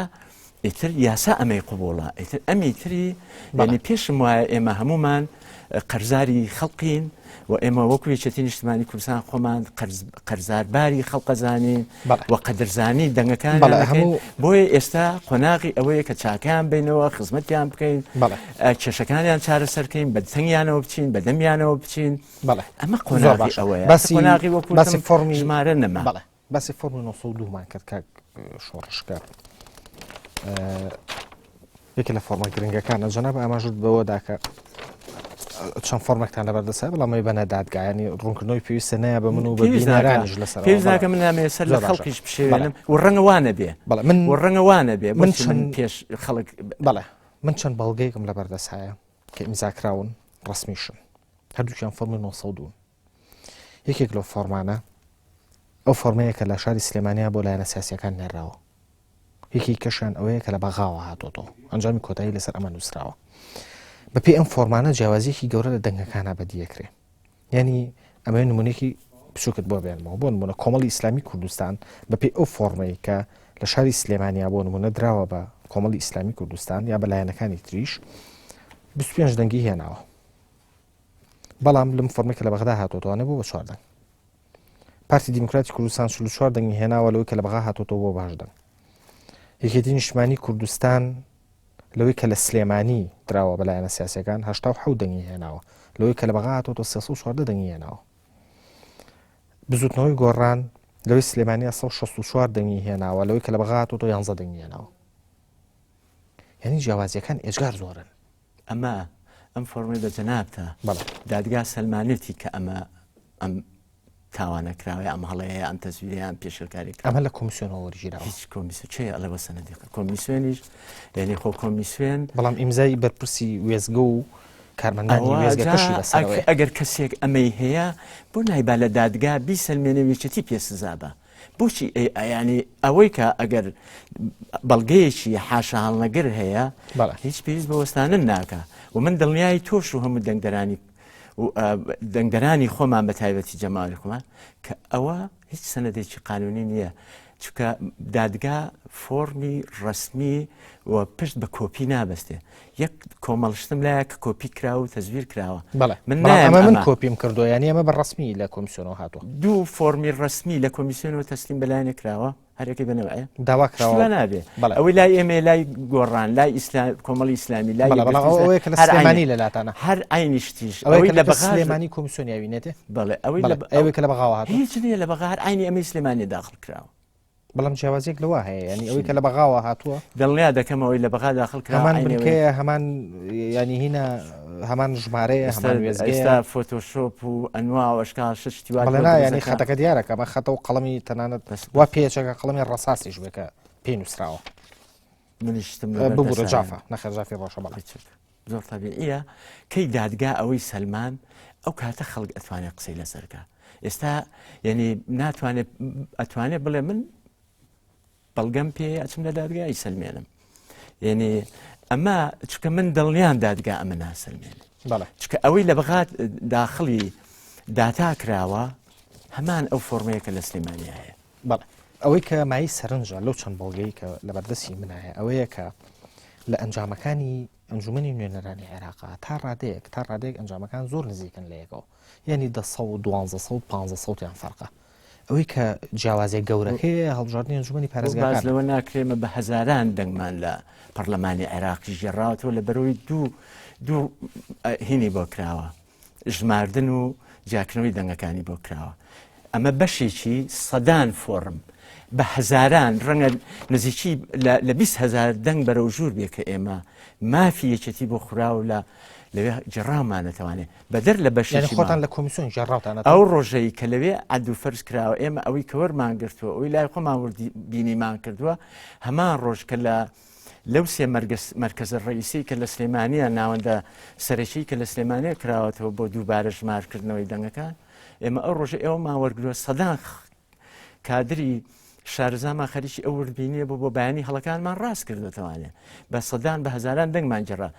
ئیتر یاسا ئەمەی قبوڵە ئیتر ئەمی تری یعنی پێشم وایە ئێمە هەمومان قەرزاری خەڵقین و ئێمە وەکو یەکێتی نیشتمانی کوردستان خۆمان قەرزارباری خەڵقەزانین و قەدرزانی دەنگەکان هەموو بۆیە ئێستا قۆناغی ئەوەیە کە چاکیان بینەوە خزمەتیان بکەین کێشەکانیان چارەسەرکەین بە دەنگیانەوە بچین بە دەمیانەوە بچین ئەمە قۆناغی ئەوەیە باسی قۆناغی وەکو باسی فۆرمی ژمارە نەما باسی فۆرمی 902 مان کرد کاک شۆڕشکە یەکێ لە فۆرمە گرنگەکانە جەناب ئاماژت بەوەدا کە چەند فۆرمێکتان لەبەردەسە بەڵام ئەوی بەنە دادگایانی ڕوونکردنەوەی پێویستە نایە بە من و بە بینەرانیش لەسەر پێویست ناکە من نامەوێ سەر لە خەڵکیش بشێوێنم و ڕەنگە وانە بێ بەڵێ من و ڕەنگە وانە بێ من چەند پێش خەڵک بەڵێ من چەند بەڵگەیەکم لەبەردەسایە کە ئیمزاکراون ڕسمیشن هەردووکیان فۆرمی 902 یەکێک لەو فۆرمانە ئەو فۆرمەیە کە لە شاری سلێمانیا بۆ لایەنە سیاسیەکان نێراوە یەکی کەشیان ئەوەیە کە لە بەغاوە هاتۆتەوە ئەنجامی کۆتایی لەسەر ئەمە نووسراوە بەپێی ئەم فۆرمانە جیاوازیەکی گەورە لە دەنگەکانە بەدیەکرێ یعنی ئەمە نمونێکی بچووکت بۆ بێنمەوە بۆ نمونە کۆمەڵی ئیسلامی کوردستان بەپێی ئەو فۆرمەی کە لە شاری سلێمانیا بۆ نمونە دراوە بە کۆمەڵی ئیسلامی کوردستان یا بە لایەنەکانی تریش 25 دەنگی هێناوە بەڵام لەم فۆرمەی کە لە بەغدا هاتۆتەوە بوو بە چوار دەنگ. پارتی دیموکراتی کوردستان 44 دەنگی هێناوە لەوەی کە لە بەغا هاتۆتەوە بۆ باش دەنگ. یەکێتی نیشتمانی کوردستان لەوەی کە لە سلێمانی دراوە بە لایەنە سیاسەکان 87 دەنگی هێناوە لەوەی کە لە بەغا هاتۆتەوە 314 دەنگی هێناوە. بزوتنەوەی گۆڕان لەوەی سلێمانی 164 دەنگی هێناوە لەوەی کە لە بەغا هاتۆتەوە 11 دەنگی هێناوە. یعنی جیاوازیەکان ئێجگار زۆرن. ئەمە ئەم فۆرمەی بە جەنابتە بەڵێ. دادگا سەلمانێتی کە ئەمە ئەم تاوانە کراوە ئەم هەڵەیە ئەم تەزویرەیە ئەم پێشێلکاری کراوە. ئەمە لە کۆمیسیۆنەوە وەرگیراوە. هیچ کۆمیسیۆن چێ ئەڵێ بە سەنەدی کۆمیسیۆنیش یعنی خۆ کۆمیسیۆن بەڵام ئیمزای بەرپرسی وێزگە و کارمەندانی وێزگەکەشی لەسەرەوەیە. ئەگەر کەسێک ئەمەی هەیە بۆ نایبا لە دادگا بیسەلمێنێ و یەکێتی پێ سزا بە بۆچی یانی ئەوەی کە ئەگەر بەڵگەیەکی حاشاهەڵنەگر هەیە هیچ پێویست بە وەستانن ناکە و من دڵنیای تۆش و هەموو دەنگدەرانی دەنگدەرانی خۆمان بە تایبەتی جەماوەری خۆمان کە ئەوە هیچ سەنەدێکی قانونی نییە چونکە دادگا فۆرمی ڕسمی و پشت بە کۆپی نابەستێ یەک کۆمەڵ شتم لایە کە کۆپی کراوە و تەزویر کراوە بەڵێ من ئەمە من کۆپیم کردو یانی ئەمە بە ڕسمی لە کۆمیسیۆنەوە هاتووە دوو فۆرمی ڕسمی لە کۆمیسیۆنەوە تەسلیم بەلایەنە کراوە هەرەکەی بەنەوەیە داوا کراوە نابێ ئەوەی لای ئێمە لای گۆڕان لای ئیسلام کۆمەڵی ئیسلامی لای ئەوەیە کە لە سلێمانی لە لاتانە هەر عینی شتیش ئەوەی لە بەغا سلێمانی کۆمیسیۆن یاوینێتێ بەڵێ ئەوەی ئەوەی کە لە بەغاوە هاتووە هیچ نییە لە بەغا هەر عینی ئەمەی سلێمانی داخل کراوە بەڵام جیاوازیەک لەوە هەیە ینی ئەوەی کە لە بەغاوە هاتووە دڵنیا دەکەم ئەوەی لە بەغا داخل کرا هەمان بنکەیە هەمان ینی هینە هەمان ژمارەیە هەمان وێزگەیە فۆتۆشۆپ و ئەنوا و ئەشکال شتی وا بەڵێ نا ینی خەتەکە دیارە کە بە خەتە و قەڵەمی تەنانەت وا پێچەکە قەڵەمی ڕەساسیش بێ کە پێی نووسراوە منیش شتم ببورە جافە نەخێر جافی ڕۆشە بەڵێ زۆر تەبیعیە کەی دادگا ئەوەی سەلمان ئەو کاتە خەڵک ئەتوانێت قسەی لەسەرکە ئێستا یعنی ناتوانێت ئەتوانێت بڵێ من بەڵگەم پێ ئەچم لە دادگای سەلمێنم یعنی ئەمە چکە من دڵنیان دادگا ئەمە ناسەلمێن چکە ئەوەی لە بەغات داخلی داتا کراوە هەمان ئەو فۆرمەیە کە لە سلێمانی هەیە بەڵێ ئەوەی کە مای سەرنجە لەو چەند بەڵگەی کە لە بەردەستی منایە ئەوەیە کە لە ئەنجامەکانی ئەنجومەنی نوێنەرانی عێراقا تا ڕادەیەک تا ڕادەیەک ئەنجامەکان زۆر نزیکن لە یەکەوە یعنی دە سەد و دوانزە سەد و پانزە سەدیان فەرقە ئەوەی کە جیاوازیە گەورەکەی هەڵبژاردنی ئەنجومەنی پارێزگاکان باس لەوە ناکرێمە بە هەزاران دەنگمان لە پەرلەمانی عێراقی ژێڕاوەتەوە لە بەرەوەی دوو دوو هینی بۆ کراوە ژماردن و جیاکردنەوەی دەنگەکانی بۆ کراوە. ئەمە بەشێکی سەدان فۆرم. بە هەزاران ڕەنگە نزیکی لە 20 هزار دەنگ بەرەو ژوور بێ کە ئێمە مافی یەکێتی بۆ خوراو لە لەوێ جێڕاومانەتەوانێ بەدەر لە بەشێکی خۆتان لە کۆمیسیۆن جێڕاوتانە ئەو ڕۆژەی کە لەوێ عەد و فەرز کراوە ئێمە ئەوەی کە وەرمان گرتووە ئەوی لای خۆمان وردی بینیمان کردووە هەمان ڕۆژ کە لە لەو سێ مەرکەزە ڕئیسی کە لە سلێمانیە ناوەندە سەرەکی کە لە سلێمانیە کراوەتەوە بۆ دووبارە ژمارکردنەوەی دەنگەکان ئێمە ئەو ڕۆژە ئێوەمان وەرگرتووە سەدان کادری شارەزامان خەریکی ئەو وردبینیە بۆ بۆ بەیانی هەڵەکانمان ڕاست کردوتەوانێ بە سەدان بە هەزاران دەنگمان جڕا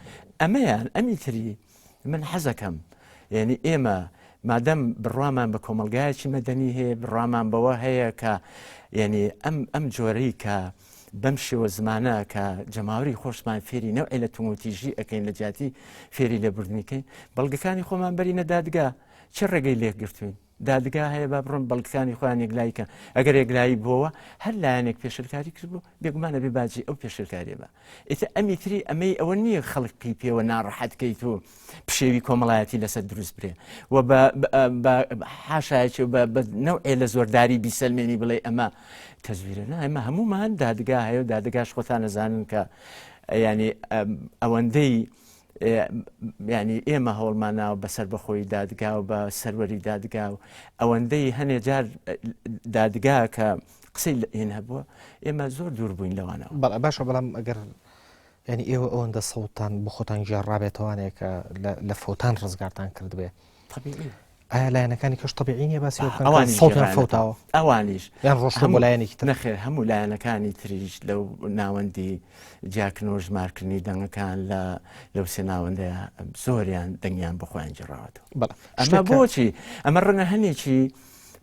ئەمەیان ئەمی تری من حەزەکەم یعنی ئێمە مادەم بڕوامان بە کۆمەلگایەکی مەدەنی هەیە بڕوامان بەوە هەیە کە یعنی ئەم ئەم جۆرەی کە بەم شێوە زمانە کە جەماوری خۆشمان فێری نەوعێ لە توموتیژی ئەەکەین لە جیاتی فێری لێبوردنیکەین بەڵگەکانی خۆمان بەرینە دادگا چه ڕێگەی لێکگرتوین دادگا هەیە با بڕۆن بەڵگەکانی خۆیان یەکلایی کەن ئەگەر یەکلایی بۆوە هەر لایەنێک پێشلکاری کردبوو بێگومان ئەبێ باجی ئەو پێشلکاریە بە ئیتر ئەمی تری ئەمەی ئەوە نییە خەڵک پێی پێوە ناڕەحەت کەیت و پشێوی کۆمەڵایەتی لەسەر دروست برێ و بە حاشایەکی و بە نەوعێ لە زۆرداری بیسەلمێنی بڵێ ئەمە تەزویرە نا ئێمە هەمومان دادگا هەیە و دادگاش خۆتان نەزانن کە ینی ئەوەندەی یانی ئێمە هەوڵمان ناوە بە سەربەخۆیی دادگا و بە سەروەری دادگا و ئەوەندەی هەنێ جار دادگا کە قسەی هێن هەبووە ئێمە زۆر دوور بووین لەوانەوە. بەڵێ باشە بەڵام ئەگەر یعنی ئێوە ئەوەندە سەوتان بۆ خۆتان گێڕابێتەوانێک کە لە فەوتان ڕزگارتان کردبێ طبیعی ئایا لایەنەکانی کەش طبیعی نیە باسی ئەوە بکەن کە ئەوانیش سەوتیان گێڕایانەتەوە. فەوتاوە ئەوانیش یان ڕۆشتوون بۆ هەموو لایەنێکی تر؟ نەخێر هەموو لایەنەکانی تریش لەو ناوەندی جیاکردنەوە ژمارکردنی دەنگەکان لە لەو سێ ناوەندەیە زۆریان دەنگیان بۆ خۆیان گێڕاوەتەوە. بەڵێ ئەمە شتێک کە بۆچی؟ ئەمە ڕەنگە هەنێکی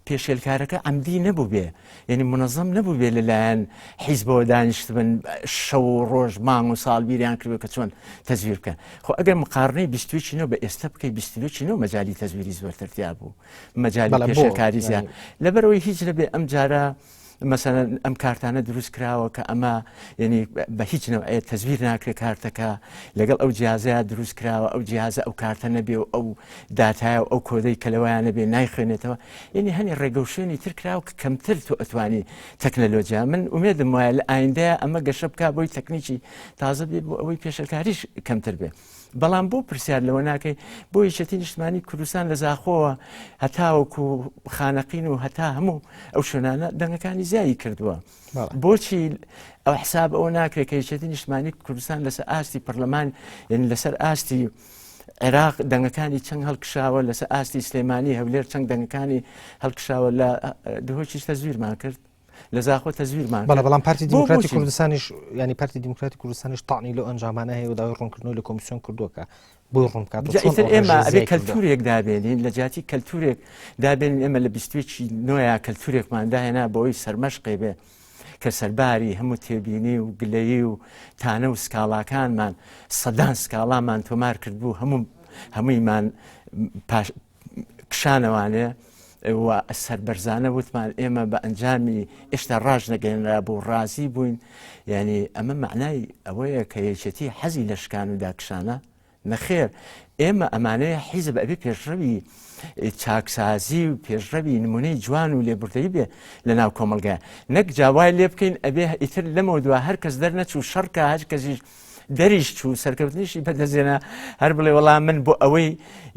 پێشێلکارەکە عەمدی نەبووبێ یعنی منەزەم نەبووبێ لەلایەن حیزبەوە دانیشتبن شەو و ڕۆژ مانگ و ساڵ بیریان کردوە کە چۆن تەزویر بکەن خۆ ئەگەر مقارنەی بیستویی نۆ بە ئێستا بکەی بیستویی نۆ مەجای تەزویری زۆرتر تیا بوو مەجای پێشێلکاری زیان لەبەرەوەی هیچ نەبێ ئەم جارە مەسەلەن ئەم کارتانە دروست کراوە کە ئەمە یعنی بە هیچ نەوعێ تەزویر ناکرێت کارتەکە لەگەڵ ئەو جیازەیە دروست کراوە ئەو جیازە ئەو کارتە نەبێ و ئەو داتایە و ئەو کۆدەی کە لەوەیان نەبێ نایخوێنێتەوە یعنی هەنێ ڕێگە و شوێنی تر کراوە کە کەمتر تۆ ئەتوانی تەکنەلۆجیا من ئومێدم وایە لە ئایندەیە ئەمە گەشە بک بۆی تەکنیکی تازە بێ بۆ ئەوەی پێشلکاریش کەمتر بێ بەڵام بۆ پرسیار لەوە ناکەی بۆ یەکێتی نیشتمانی کوردستان لە زاخۆوە هەتاوەکو خانەقین و هەتا هەموو ئەو شوێنانە دەنگەکانی زیایی کردووە بۆچی ئەو حساب ئەوە ناکرێت کە یەکێتی نیشتمانی کوردستان لەسەر ئاستی پەرلەمان یعنی لەسەر ئاستی عێراق دەنگەکانی چەند هەڵکشاوە لەسەر ئاستی سلێمانی هەولێر چەند دەنگەکانی هەڵکشاوە لە دهۆکیش تەزویرمان کرد لە زاخۆ تەزویرمان بەڵێ بەڵام پارتی دیموکراتی کوردستانیش ینی پارتی دیموکراتی کوردستانیش تاعنی لەو ئەنجامانە هەیە و داوای ڕوونکردنەوەی لە کۆمیسیۆن کردووە کە بۆی ڕوون بکات ئیتر ئێمە ئەبێ کەلتورێک دابێنین لە جیاتی کەلتورێک دابێنین ئێمە لە بیستوێکی نۆیا کەلتورێکمان داهێنا بۆی سەرمەشقێ بێ کە سەرباری هەموو تێبینی و گلەیی و تانە و سکاڵاکانمان سەدان سکاڵامان تۆمار کردبوو هەموو هەموویمان پاش کشانەوانێ و سەربەرزانە وتمان ئێمە بە ئەنجامی ئێشتا ڕاژ نەگەێنرا بوو ڕازی بووین یعنی ئەمە معنای ئەوەیە کە یەکێتی حەزی لە شکان و داکشانە نەخێر ئێمە ئەمانەیە حیزب ئەبێ پێشڕەوی چاکسازی و پێشڕەوی نمونەی جوان و لێبوردەی بێ لە ناو کۆمەلگا نەک جاوای لێ بکەین ئەبێ ئیتر لەمەوە دوا هەر کەس دەرنەچوو شەڕکە هەر کەسیش دەریش چوو سەرکەوتنیشی بەدەستێنا هەر بڵێ وەڵا من بۆ ئەوەی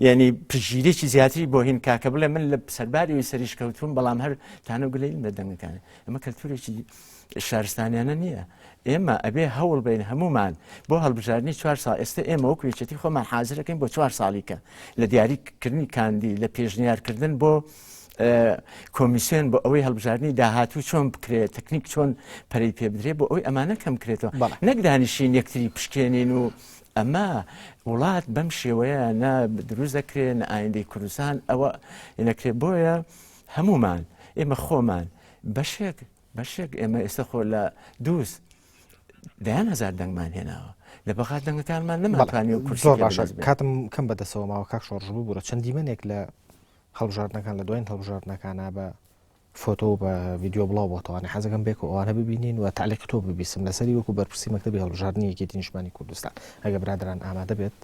یعنی پشگیرێکی زیاتری بۆ هین کاکە بڵێ من لە سەرباری سەریش کەوتوم بەڵام هەر تانە گلەیم لە دەنگەکان ئەمە کەلتورێکی شارستانیانە نییە ئێمە ئەبێ هەوڵ بین هەمومان بۆ هەڵبژاردننی چوار ساڵ ئێستا ئێمە وەکو یەکێتی خۆمان حاضرەکەین بۆ چوار ساڵیکە لە دیاریکردنی کاندی لە پێشنیارکردن بۆ کۆمیسیۆن بۆ ئەوەی هەڵبژاردنی داهاتوو چۆن بکرێت تەکنیک چۆن پەرەی پێ بدرێت بۆ ئەوەی ئەمانە کەم کرێتەوە نەک دانیشین یەکتری پشکێنین و ئەمە وڵات بەم شێوەیە نە دروست دەکرێت نە ئایندەی کوردستان ئەوە نەکرێت بۆیە هەمومان ئێمە خۆمان بەشێک بەشێک ئێمە ئێستا خۆ لە دووست دەیان هەزار دەنگمان هێناوە لە بەغا دەنگەکانمان نەمانتوانی و کورسی زۆر باشە کاتم کەم بەدەسەوە ماوە کاک شۆڕش ببوورە چەند دیمەنێک لە هەڵبژاردنەکان لە دوایین هەڵبژاردنەکانا بە فۆتۆ و بە ڤیدیۆ بڵاو بۆتەوانێ حەزەکەم بێک و ئەوانە ببینین و تعلیق تۆ ببیسم لەسەری وەکو بەرپرسی مەکتەبی هەڵبژاردنی یەکێتی نیشتمانی کوردستان ئەگە برادران ئامادە بێت.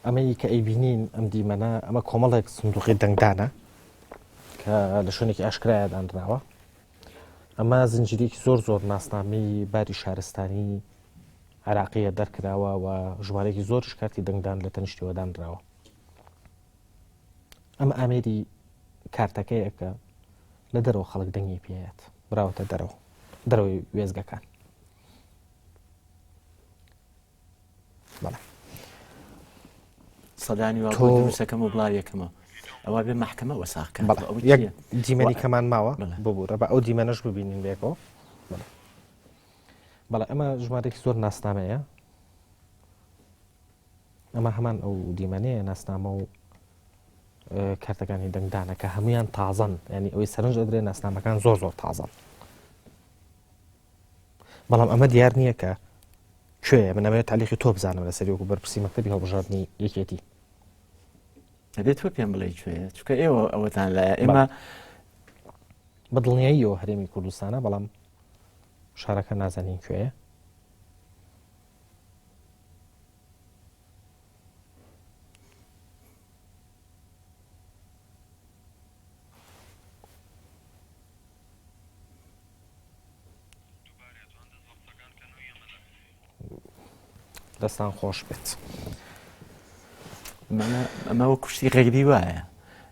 ئەمەی کە ئەیبینین ئەم دیمەنە ئەمە کۆمەڵێک سندوقی دەنگدانە کە لە شوێنێکی ئاشکرایە دانراوە ئەمە زنجیرێکی زۆر زۆر ناسنامەی باری شارستانی عراقیە دەرکراوە و ژمارەیەکی زۆریش کارتی دەنگدان لە تەنیشتەوە دانراوە ئەمە ئامێری کارتەکەیە کە لە دەرەوە خەڵک دەنگی پێیات براوەتە دەرەوە دەرەوەی وێزگەکان بەڵێ سەدانی وا تۆ دروستەکەم و بڵاویەکەمە ئەوە بێ محکمە وەساخکە یەک دیمەنی کەمان ماوە ببوورە بە ئەو دیمەنەش ببینین بێکەوە بەڵێ ئەمە ژمارێکی زۆر ناسنامەیە ئەمە هەمان ئەو دیمەنەیە ناسنامە و کارتەکانی دەنگدانە کە هەمویان تازەن ینی ئەوەی سەرنج ئەدرێ ناسنامەکان زۆر زۆر تازەن بەڵام ئەمە دیار نییە کە کوێیە من ئەمەوێت تالیقی تۆ بزانم لەسەر وەکو بەرپرسی مەکتەبی هەڵبژاردنی یەکێتی دەبێت تۆ پێم بڵێ کوێیە چونکە ئێوە ئەوەتان لایە ئێمە بە دڵنیاییەوە هەرێمی کوردستانە بەڵام شارەکە نازانین کوێیە دەستان خۆش بێت. ئەمە وەک کوشتی غەیبی وایە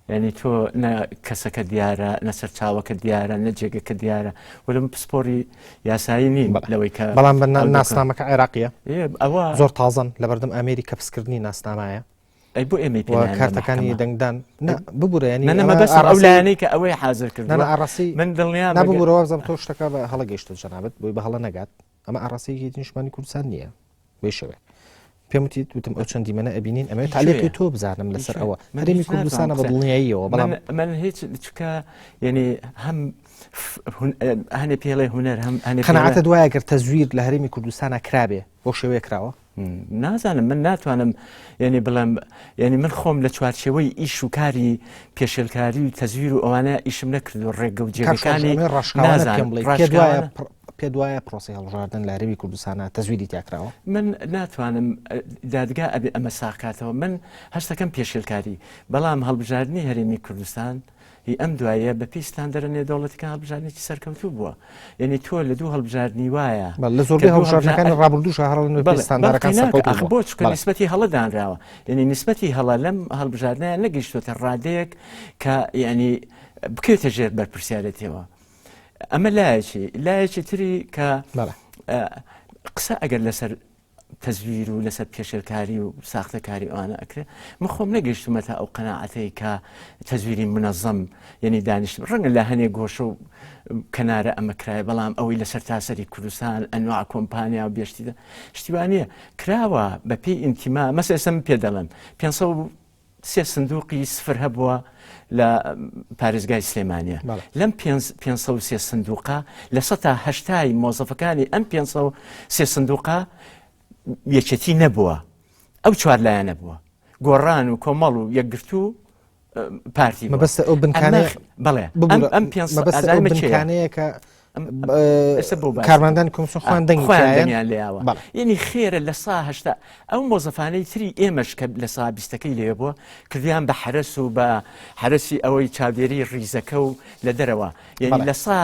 یعنی تۆ نە کەسەکە دیارە نە سەرچاوەکە دیارە نە جێگەکە دیارە وەلم پسپۆری یاسایی نین لەوەی کە بەڵام بە ناسنامەکە عێراقیە ئەوە زۆر تازەن لە بەردەم ئامێری کەپسکردنی ناسنامایە ئەی بۆ ئێمەی پێ نایەن لە کارتەکانی مەحکەمە؟ دەنگدان نا ببورە ینی نە نە ئەمە مەبەستم ئەو ئاڕاستەی لایەنەی کە ئەوەی حازر نا نا کردووە ئاڕاستەی من دڵنیام نا ئەگەر ببورە وابزانم تۆ شتەکە بە هەڵە گەیشتە جەنابت بۆی بە هەڵە نەگات ئەمە ئاڕاستەی یەکێتی نیشتمانی کوردستان نییە بەی شێوەیەک پێم وتیت وتم ئەو چەند دیمەنە ئەبینین ئەمەوێت هی تالیقی کوێیە؟ تۆ بزانم هی لەسەر کوێیە؟ ئەوە من هەرێمی هیچ ناتوانم کوردستانە بە قسە دڵنیاییەوە من بەڵام من هیچ چکە یعنی هەم هەنێ پێڵێ هونەر هەم هەنێ پێڵێ قەناعەتت وایە گەر تەزویر لە هەرێمی کوردستانا کرابێ بەو شێوەیە کراوە؟ نازانم من ناتوانم یعنی بڵێم یعنی من خۆم لە چوارچێوەی ئیش و کاری پێشێلکاری و تەزویر و ئەوانە ئیشم نەکرد و ڕێگە و جێگەکانی نازانم ڕاشکاوانە پێ دوایە پرۆسی هەڵبژاردن لە هەرێمی کوردستانە تەزویری تیاکراوە من ناتوانم دادگا ئەبێ ئەمە ساکاتەوە من هەستەکەم پێشێلکاری بەڵام هەڵبژاردنی هەرێمی کوردستان هی ئەم دواییە بە پێی ستاندەرە نێودەوڵەتیەکان هەڵبژاردنێکی سەرکەوتوو بووە. یعنی تۆ لە دوو هەڵبژاردنی وایە بەڵێ لە زۆربەی هەڵبژاردنەکانی ڕابردووش هەر بە پێی ستاندەرەکان سەرکەوتوو ئاخ بووە. بۆ چونکە بەڵێ. نیسبەتی هەڵە دانراوە. یعنی نیسبەتی هەڵە لەم هەڵبژاردنە نەگەیشتووەتە ڕادەیەک کە یعنی بکەوێتە ژێر بەرپرسیارێتیەوە. ئەمە لایەکی لایەکی تری کە بەڵێ. قسە ئەگەر لەسەر تەزویر و لەسەر پێشێلکاری و ساختەکاری ئەوانە ئەکرێ من خۆم نەگەیشتومەتە ئەو قەناعەتەی کە تەزویری منەزەم یعنی دانیشت ڕەنگە لە هەنێ گۆشە و کەنارە ئەمە کرایە بەڵام ئەوەی لەسەر تاسەری کوردستان ئەنواع کۆمپانیا و بێشتیدا شتیوانە کراوە بە پێی ئینتیما مەسە ئێستا من پێ دەڵێم 503 سندوقی سفر هەبووە لە پارێزگای سلێمانە لەم 503 سندوقە لە سە هەشتای مۆزەفەکانی ئەم 503 سندوقە یەکێتی نەبووە ئەو چوار لایەنە بووە گۆڕان و کۆمەڵ و یەکگرتوو پارتی مەبەست ئەو بنکانەیە بەڵێ ئەم پێ بنکانەیە کە کارمەندانی کۆمسیۆن خۆیان دەنگی خۆیان لێیاوە یعنی خێرە لە سا هەشتا ئەو مۆزەفانەی تری ئێمەش کە لە سا بیستەکەی لێ بووە کردیان بە حرەس و بە حرەسی ئەوەی چاودێری ڕیزەکە و لە دەرەوە یعنی لە سا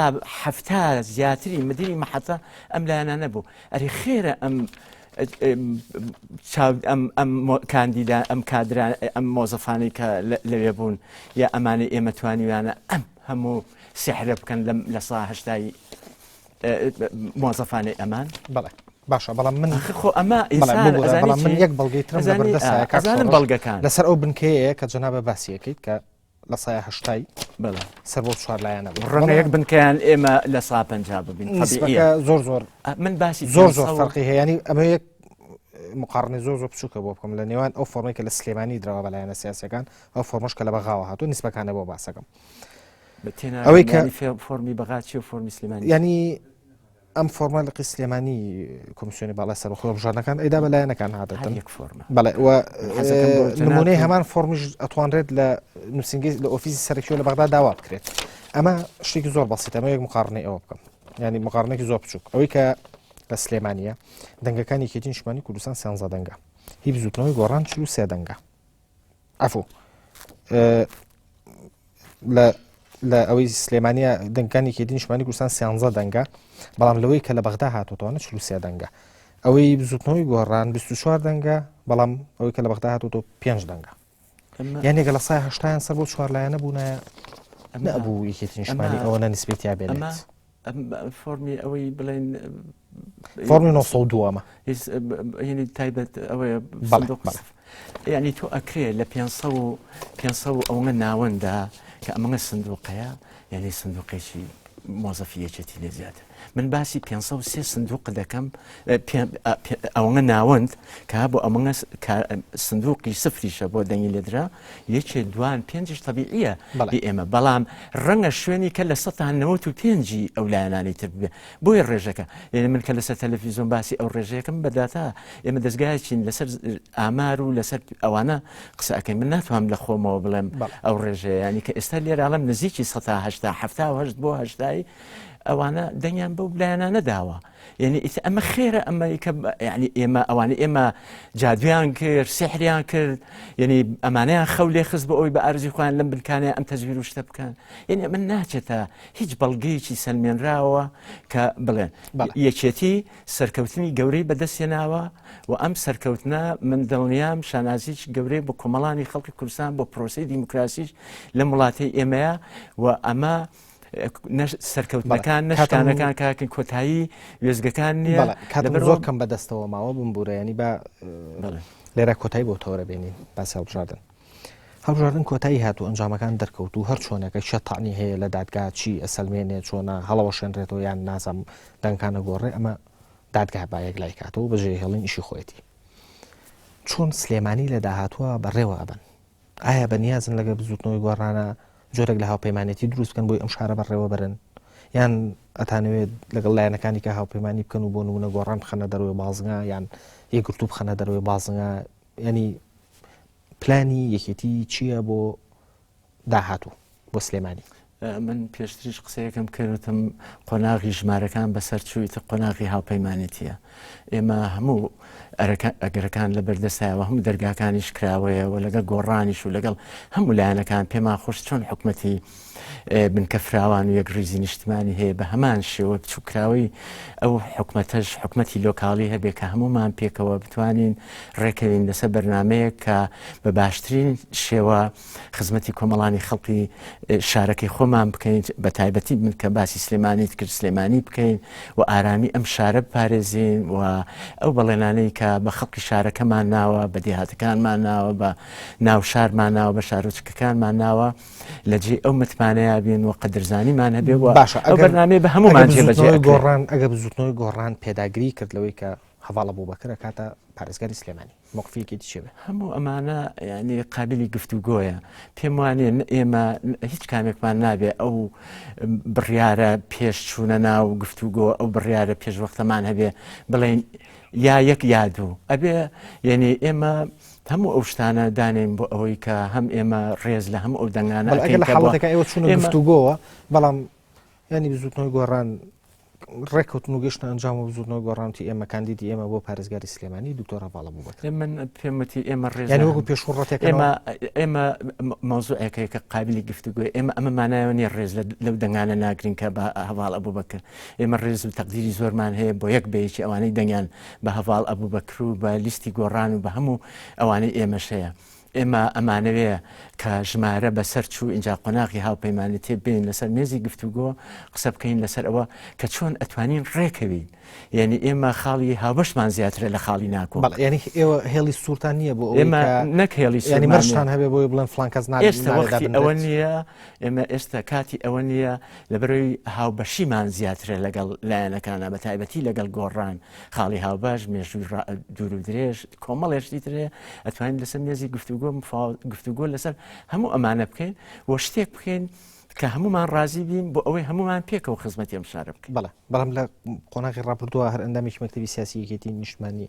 هەفتا زیاتری مدیری محەتە ئەم لایەنانە بوو ئەری خێرە ئەم ئەم ئەم کاندیدا ئەم کادرا ئەم مۆزەفانەی کە لەوێ بوون یا ئەمانەی ئێمە توانیویانە ئەم هەموو سحرە بکەن لەم لە سا هەشتای مۆزەفانەی ئەمان بەڵێ باشە بەڵام من خۆ ئەمە بەڵام من یەک بەڵگەی ترم لەبەردەستایە کاک ئەزانم بەڵگەکان لەسەر ئەو بنکەیە کە جەنابە باسیەکەیت کە لە سایە هەشتای بەڵێ سەر بۆ چوار لایەنە بوو ڕەنگە یەک بنکەیان ئێمە لە سا 50 ببین نسبەکە زۆر زۆر من باسی زۆر زۆر فەرقی هەیە ینی ئەمە یەک مقارنەی زۆر زۆر بچووکە بۆ بکەم لە نێوان ئەو فۆرمەی کە لە سلێمانی دراوە بە لایەنە سیاسەکان ئەو فۆرمەش کە لە بەغاوە هاتوو نسبەکانە بۆ باسەکەم ئەوەی کە فۆرمی بەغا چی و فۆرمی سلێمانی ینی ئەم فۆرمە لقی سلێمانی کۆمیسیۆنی باڵای سەربەخۆی هەڵبژاردنەکان ئەیدا بە لایەنەکان عادەتەن یەک فۆرمە بەڵێ و حەزەکەم بۆ جەنابتون- نمونەی هەمان فۆرمیش ئەتوانرێت لە نووسینگەی لە ئۆفیسی سەرەکیەوە لە بەغدا داوا بکرێت ئەمە شتێکی زۆر بەسیتە ئەمە یەک مقارنەی ئەوە بکەم ینی مقارنێکی زۆر بچووک ئەوەی کە لە سلێمانیە دەنگەکانی یەکێتی نیشتمانی کوردستان سیانزە دەنگە. هی بزوتنەوەی گۆڕان 43 دەنگە عفو لە لە ئەوەی سلێمانیا دەنگانی یەکێتی نیشتمانی کوردستان سیانزە دەنگە بەڵام لەوەی کە لە بەغدا هاتوتوانە 43 دەنگە ئەوەی بزوتنەوەی گۆڕان 24 دەنگە بەڵام ئەوەی کە لە بەغدا هاتوتۆ 5 دەنگە یانێکە لە سای هەشتایان سەر بۆ چوار لایەنە بوونایە نەبوو یەکێتی نیشتمانی ئەوە نە نسبەتیا بێنێت فۆرمی ئەوەی بڵێن فۆرمی 902 ئەمە یعنی تایبەت ئەوەیە یعنی تۆ ئەکرێ لە 500 500 ئەوەنە ناوەندە کە ئەمەە سندوقەیە یعنی سندوقێکی مۆزەفی یەکێتی لێ زیاتر من باسی 503 سندوق دەکەم ئەوەنە ناوەند کە بۆ ئەمەە سندوقی سفریشە بۆ دەنگی لێدرا یەکێ دوان پێنجش تەبیعیە بەڵێ ئێمە بەڵام ڕەنگە شوێنی کە لە سەتا نەوەت و پێنجی ئەو لایەنانەی تر ببێ بۆیە ڕێژەکە یعنی من کە لەسەر تەلەفیزیۆن باسی ئەو ڕێژەیەکەم بە داتا ئێمە دەستگایەکین لەسەر ئامار و لەسەر ئەوانە قسە ئەەکەین من ناتوانم لە خۆمەوە بڵێم ئەو ڕێژەیە ینی کە ئێستا لێراڵم نزیکی سەتا هەشتا هەفتا و هەشت بۆ هەشتای ئەوانە دەنگیان بەو لایەنانە داوە یعنی ئیتر ئەمە خێرە ئەمە کە یعنی ئێمە ئەوانە ئێمە جادویان کرد سحریان کرد یعنی ئەمانەیان خەو لێ خست بۆ ئەوی بە ئارزی خۆیان لەم بنکانەیە ئەم تەزویر و شتە بکەن یعنی من ناچێتە هیچ بەڵگەیەکی سەلمێنراوە کە بڵێن یەکێتی سەرکەوتنی گەورەی بەدەستێناوە و ئەم سەرکەوتنە من دڵنیام شانازیش گەورەی بۆ کۆمەڵانی خەڵکی کوردستان بۆ پرۆسی دیموکراسیش لەم وڵاتەی ئێمەیە و ئەمە سەرکەوتنەکان نەشتانەکان کاکن کۆتایی وێزگەکان نییە کاتم زۆر کەم بەدەستەوە ماوە بمبورە ینی با لێرە کۆتایی بۆ تەوەرە بێنین باسی هەڵبژاردن هەڵبژاردن کۆتایی هات و ئەنجامەکان دەرکەوت و هەر چۆنەکە چە تاعنی هەیە لە دادگا چی ئەسەلمێنێ چۆنە هەڵەوەشێنرێتەوە یان نازم دەنگکانە گۆڕێ ئەمە دادگا با یەک لای کاتەوە بەجێ هێڵین ئیشی خۆیەتی چۆن سلێمانی لە داهاتوە بەڕێوە ئەبن ئایا بەنیازن لەگەڵ بزوتنەوەی گۆڕانە جۆرێک لە هاوپەیمانێتی دروست بکەن بۆی ئەم شارە بەڕێوە بەرن یان ئەتانەوێت لەگەڵ لایەنەکانی کە هاوپەیمانی بکەن و بۆ نمونە گۆڕان بخەنە دەروێ بازنە یان یەکگرتوو بخەنە دەروێ بازنە ینی پلانی یەکێتی چییە بۆ داهاتوو بۆ سلێمانی؟ من پێشتریش قسەیەکم کردم قۆناغی ژمارەکان بەسەر چوویتە قۆناغی هاوپەیمانێتیە ئێمە هەموو ئەگەرەکان لە بەردەستایەوە هەموو دەرگاکانیش کراوەیە و لەگەڵ گۆڕانیش و لەگەڵ هەموو لایەنەکان پێمان خۆش چۆن حکومەتی بنکە فراوان و یەکڕیزی نیشتمانی هەیە بە هەمان شێوە بچووکراوەی ئەو حکومەتەش حکومەتی لۆکاڵی هەبێ کە هەمومان پێکەوە بتوانین ڕێکەوین لەسەر بەرنمەیەک کە بە باشترین شێوە خزمەتی کۆمەڵانی خەڵکی شارەکەی خۆمان بکەین بە تایبەتی من کە باسی سلێمانیت کرد سلێمانی بکەین و ئارامی ئەم شارە بپارێزین و ئەو بەڵێنانەی کە بە خەڵکی شارەکەمان ناوە بە دێهاتەکانمان ناوە بە ناو شارمان ناوە بە شارۆچکەکانمان ناوە لە جێی ئەو متمانەیە بین و قەدرزانیمان هەبێ و باشە ئەو بەرنامەیە بە هەموومان جێبەجێ گۆڕان ئەگە بزوتنەوەی گۆڕان پێداگری کرد لەوەی کە هەڤاڵ ئەبوبەکر ئەکاتە پارێزگاری سلێمانی مەوقفی یەکێتی چی بێ؟ هەموو ئەمانە یعنی قابلی گفتوگۆیە پێم وانێ ئێمە هیچ کامێکمان نابێ ئەو بڕیارە پێش چوونە ناو گفتوگۆ ئەو بڕیارە پێش وەختەمان هەبێ بڵێن یا یەک یا دوو ئەبێ یعنی ئێمە هەموو ئەو شتانە دانێن بۆ ئەوەی کە هەم ئێمە ڕێز لە هەموو ئەو دەنگانە ئەگەر لە حاڵەتەکە ئێوە چوونە گفتوگۆوە بەڵام ینی بزوتنەوەی گۆڕان ڕێککەوتن و گەشتە ئەنجام و بزوتنەوەی گۆڕانتی ئێمە کاندیدی ئێمە بۆ پارێزگاری سلێمانی دکتۆر هەڤاڵ ئەبوبەکر من پێم وتی ئێمە ڕێز یعنی وەکو پێشوو ڕەتێکەوە ئێمە ئێمە مەوزوعێکە کە قابلی گفتوگۆی ئێمە ئەمە مانایەوە نییە ڕێز لەو دەنگانە ناگرین کە بە هەڤاڵ ئەبوبەکر ئێمە ڕێز و تەقدیری زۆرمان هەیە بۆ یەک بە یەکی ئەوانەی دەنگیان بە هەڤاڵ ئەبوبەکر و بە لیستی گۆڕان و بە هەموو ئەوانەی ئێمەش هەیە ئێمە ئەمانەوێ کە ژمارە بەسەر چوو ئینجا قۆناغی هاوپەیمانێتی بێین لەسەر مێزی گفتوگۆ قسە بکەین لەسەر ئەوە کە چۆن ئەتوانین ڕێکەوین یعنی ئێمە خاڵی هاوبەشمان زیاترە لە خاڵی ناکۆ بەڵێ یعنی ئێوە هێڵی سوورتان نییە بۆ ئەوەی ئێمە کە نەک هێڵی یعنی سوورمان مەرجتان نییە هەبێ بۆی بڵێن فڵان کەس نابێ ئێستا نابێ وەختی ئەوە دابنرێت نییە ئێمە ئێستا کاتی ئەوە نییە لەبەرەوەی هاوبەشیمان زیاترە لەگەڵ لایەنەکانە بە تایبەتی لەگەڵ گۆڕان خاڵی هاوبەش مێژووی دوور و درێژ کۆمەڵێ شتی تر هەیە ئەتوانین لەسەر مێزی گفتوگۆ گفتوگۆ لەسەر هەموو ئەمانە بکەین و شتێک بکەین کە هەمومان ڕازی بین بۆ ئەوەی هەمومان پێکەوە خزمەتی ئەم شارە بکەین بەڵێ بەڵام لە قۆناغی ڕابردووە هەر ئەندامێکی مەکتەبی سیاسی یەکێتی نیشتمانی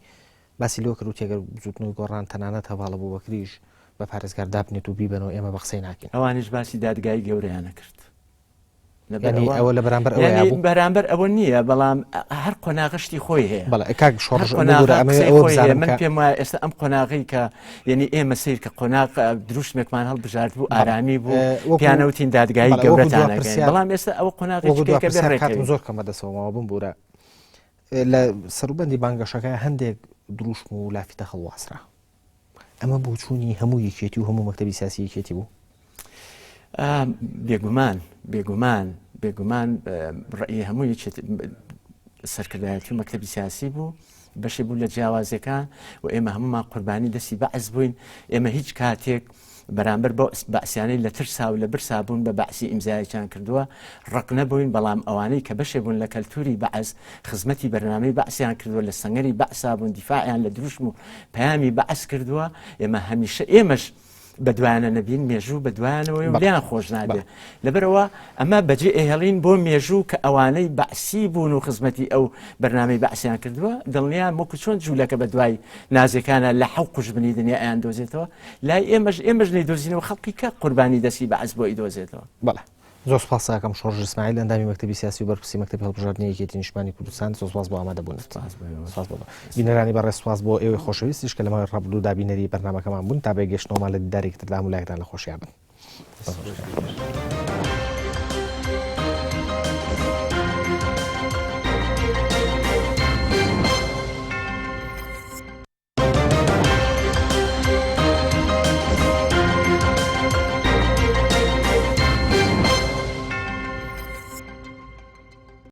باسی لەوە کرد و تێگەر بزوتنەوەی گۆڕان تەنانەت هەڤاڵ ئەبوبەکریش بە پارێزگار دابنێت و بیبەنەوە ئێمە بە قسەی ناکەین. ئەوانیش باسی دادگای گەورەیانە کرد. ئەوە لە بەرامبەر بەرامبەر ئەوە نییە بەڵام هەر قۆناغشتی خۆی هەیە کاک شۆڕش من پێم وایە ئێستا ئەم قۆناغی کە یعنی ئێمە سیر کە قۆناغ دروشمێکمان هەڵبژارد بوو ئارامی بوو پیانەوتین دادگایی گەورەتان بەڵام ئێستا ئەوە قۆناغی کاتم زۆر کەمە دەسەوەمەوە بمبوورە لە سەروبەندی بانگەشەکە هەندێک دروشم و لافیتە هەڵواسرا ئەمە بۆچوونی هەموو یەکێتی و هەموو مەکتەبی سیاسی یەکێتی بوو؟ بێگومان بێگومان بێگومان ڕێی هەموو یەکێت سەرکردایەتی و مەکتەبی سیاسی بوو بەشێ بوو لە جیاوازەکان و ئێمە هەمومان قوربانی دەستی بەعس بووین ئێمە هیچ کاتێک بەرامبەر بەو بەعسیانەی لە ترسا و لە برسا بوون بە بەعسی ئیمزایەکیان کردووە ڕق نەبووین، بەڵام ئەوانەی کە بەشێ بوون لە کەلتوری بەعس خزمەتی بەرنامەی بەعسیان کردووە لە سەنگەری بەعسا بوون دیفاعیان لە دروشم و پەیامی بەعس کردووە ئێمە هەمیشە ئێمەش بەدوایانە نەبین مێژوو بەدوایانەوەی و لێیان خۆش نابێ لەبەرئەوە ئەمە بەجێ ئەهێڵین بۆ مێژوو کە ئەوانەی بەعسی بوون و خزمەتی ئەو بەرنامەی بەعسیان کردووە دڵنیام وەکو چۆن جوولەکە بەدوای نازێکانە لە حەو قوژبنی دنیا ئەیان دۆزێتەوە لای ئێمەش ئێمەش نەیدۆزینەوە خەڵکی کە قوربانی دەستی بەعس بۆ ئیدۆزێتەوە. بەڵێ زۆر سوپاس ئەکەم شۆڕش ئیسماعیل ئەندامی مەکتەبی سیاسی و بەرپرسی مەکتەبی هەڵبژاردنی یەکێتی نیشتمانی کوردستان زۆر سوپاس بۆ ئامادەبوونت. سوپاس بۆ ئێوە. سوپاس بۆ بینەرانی بەڕێز سوپاس بۆ ئێوەی خۆشەویستیش کە لە ماوەی ڕابردوودا بینەری بەرنامەکەمان بوون تا بەیەکگەیشتنەوەمان لە دیدارێکی تردا هەموو لایەکتان لە خۆشیان بن. سوپاس.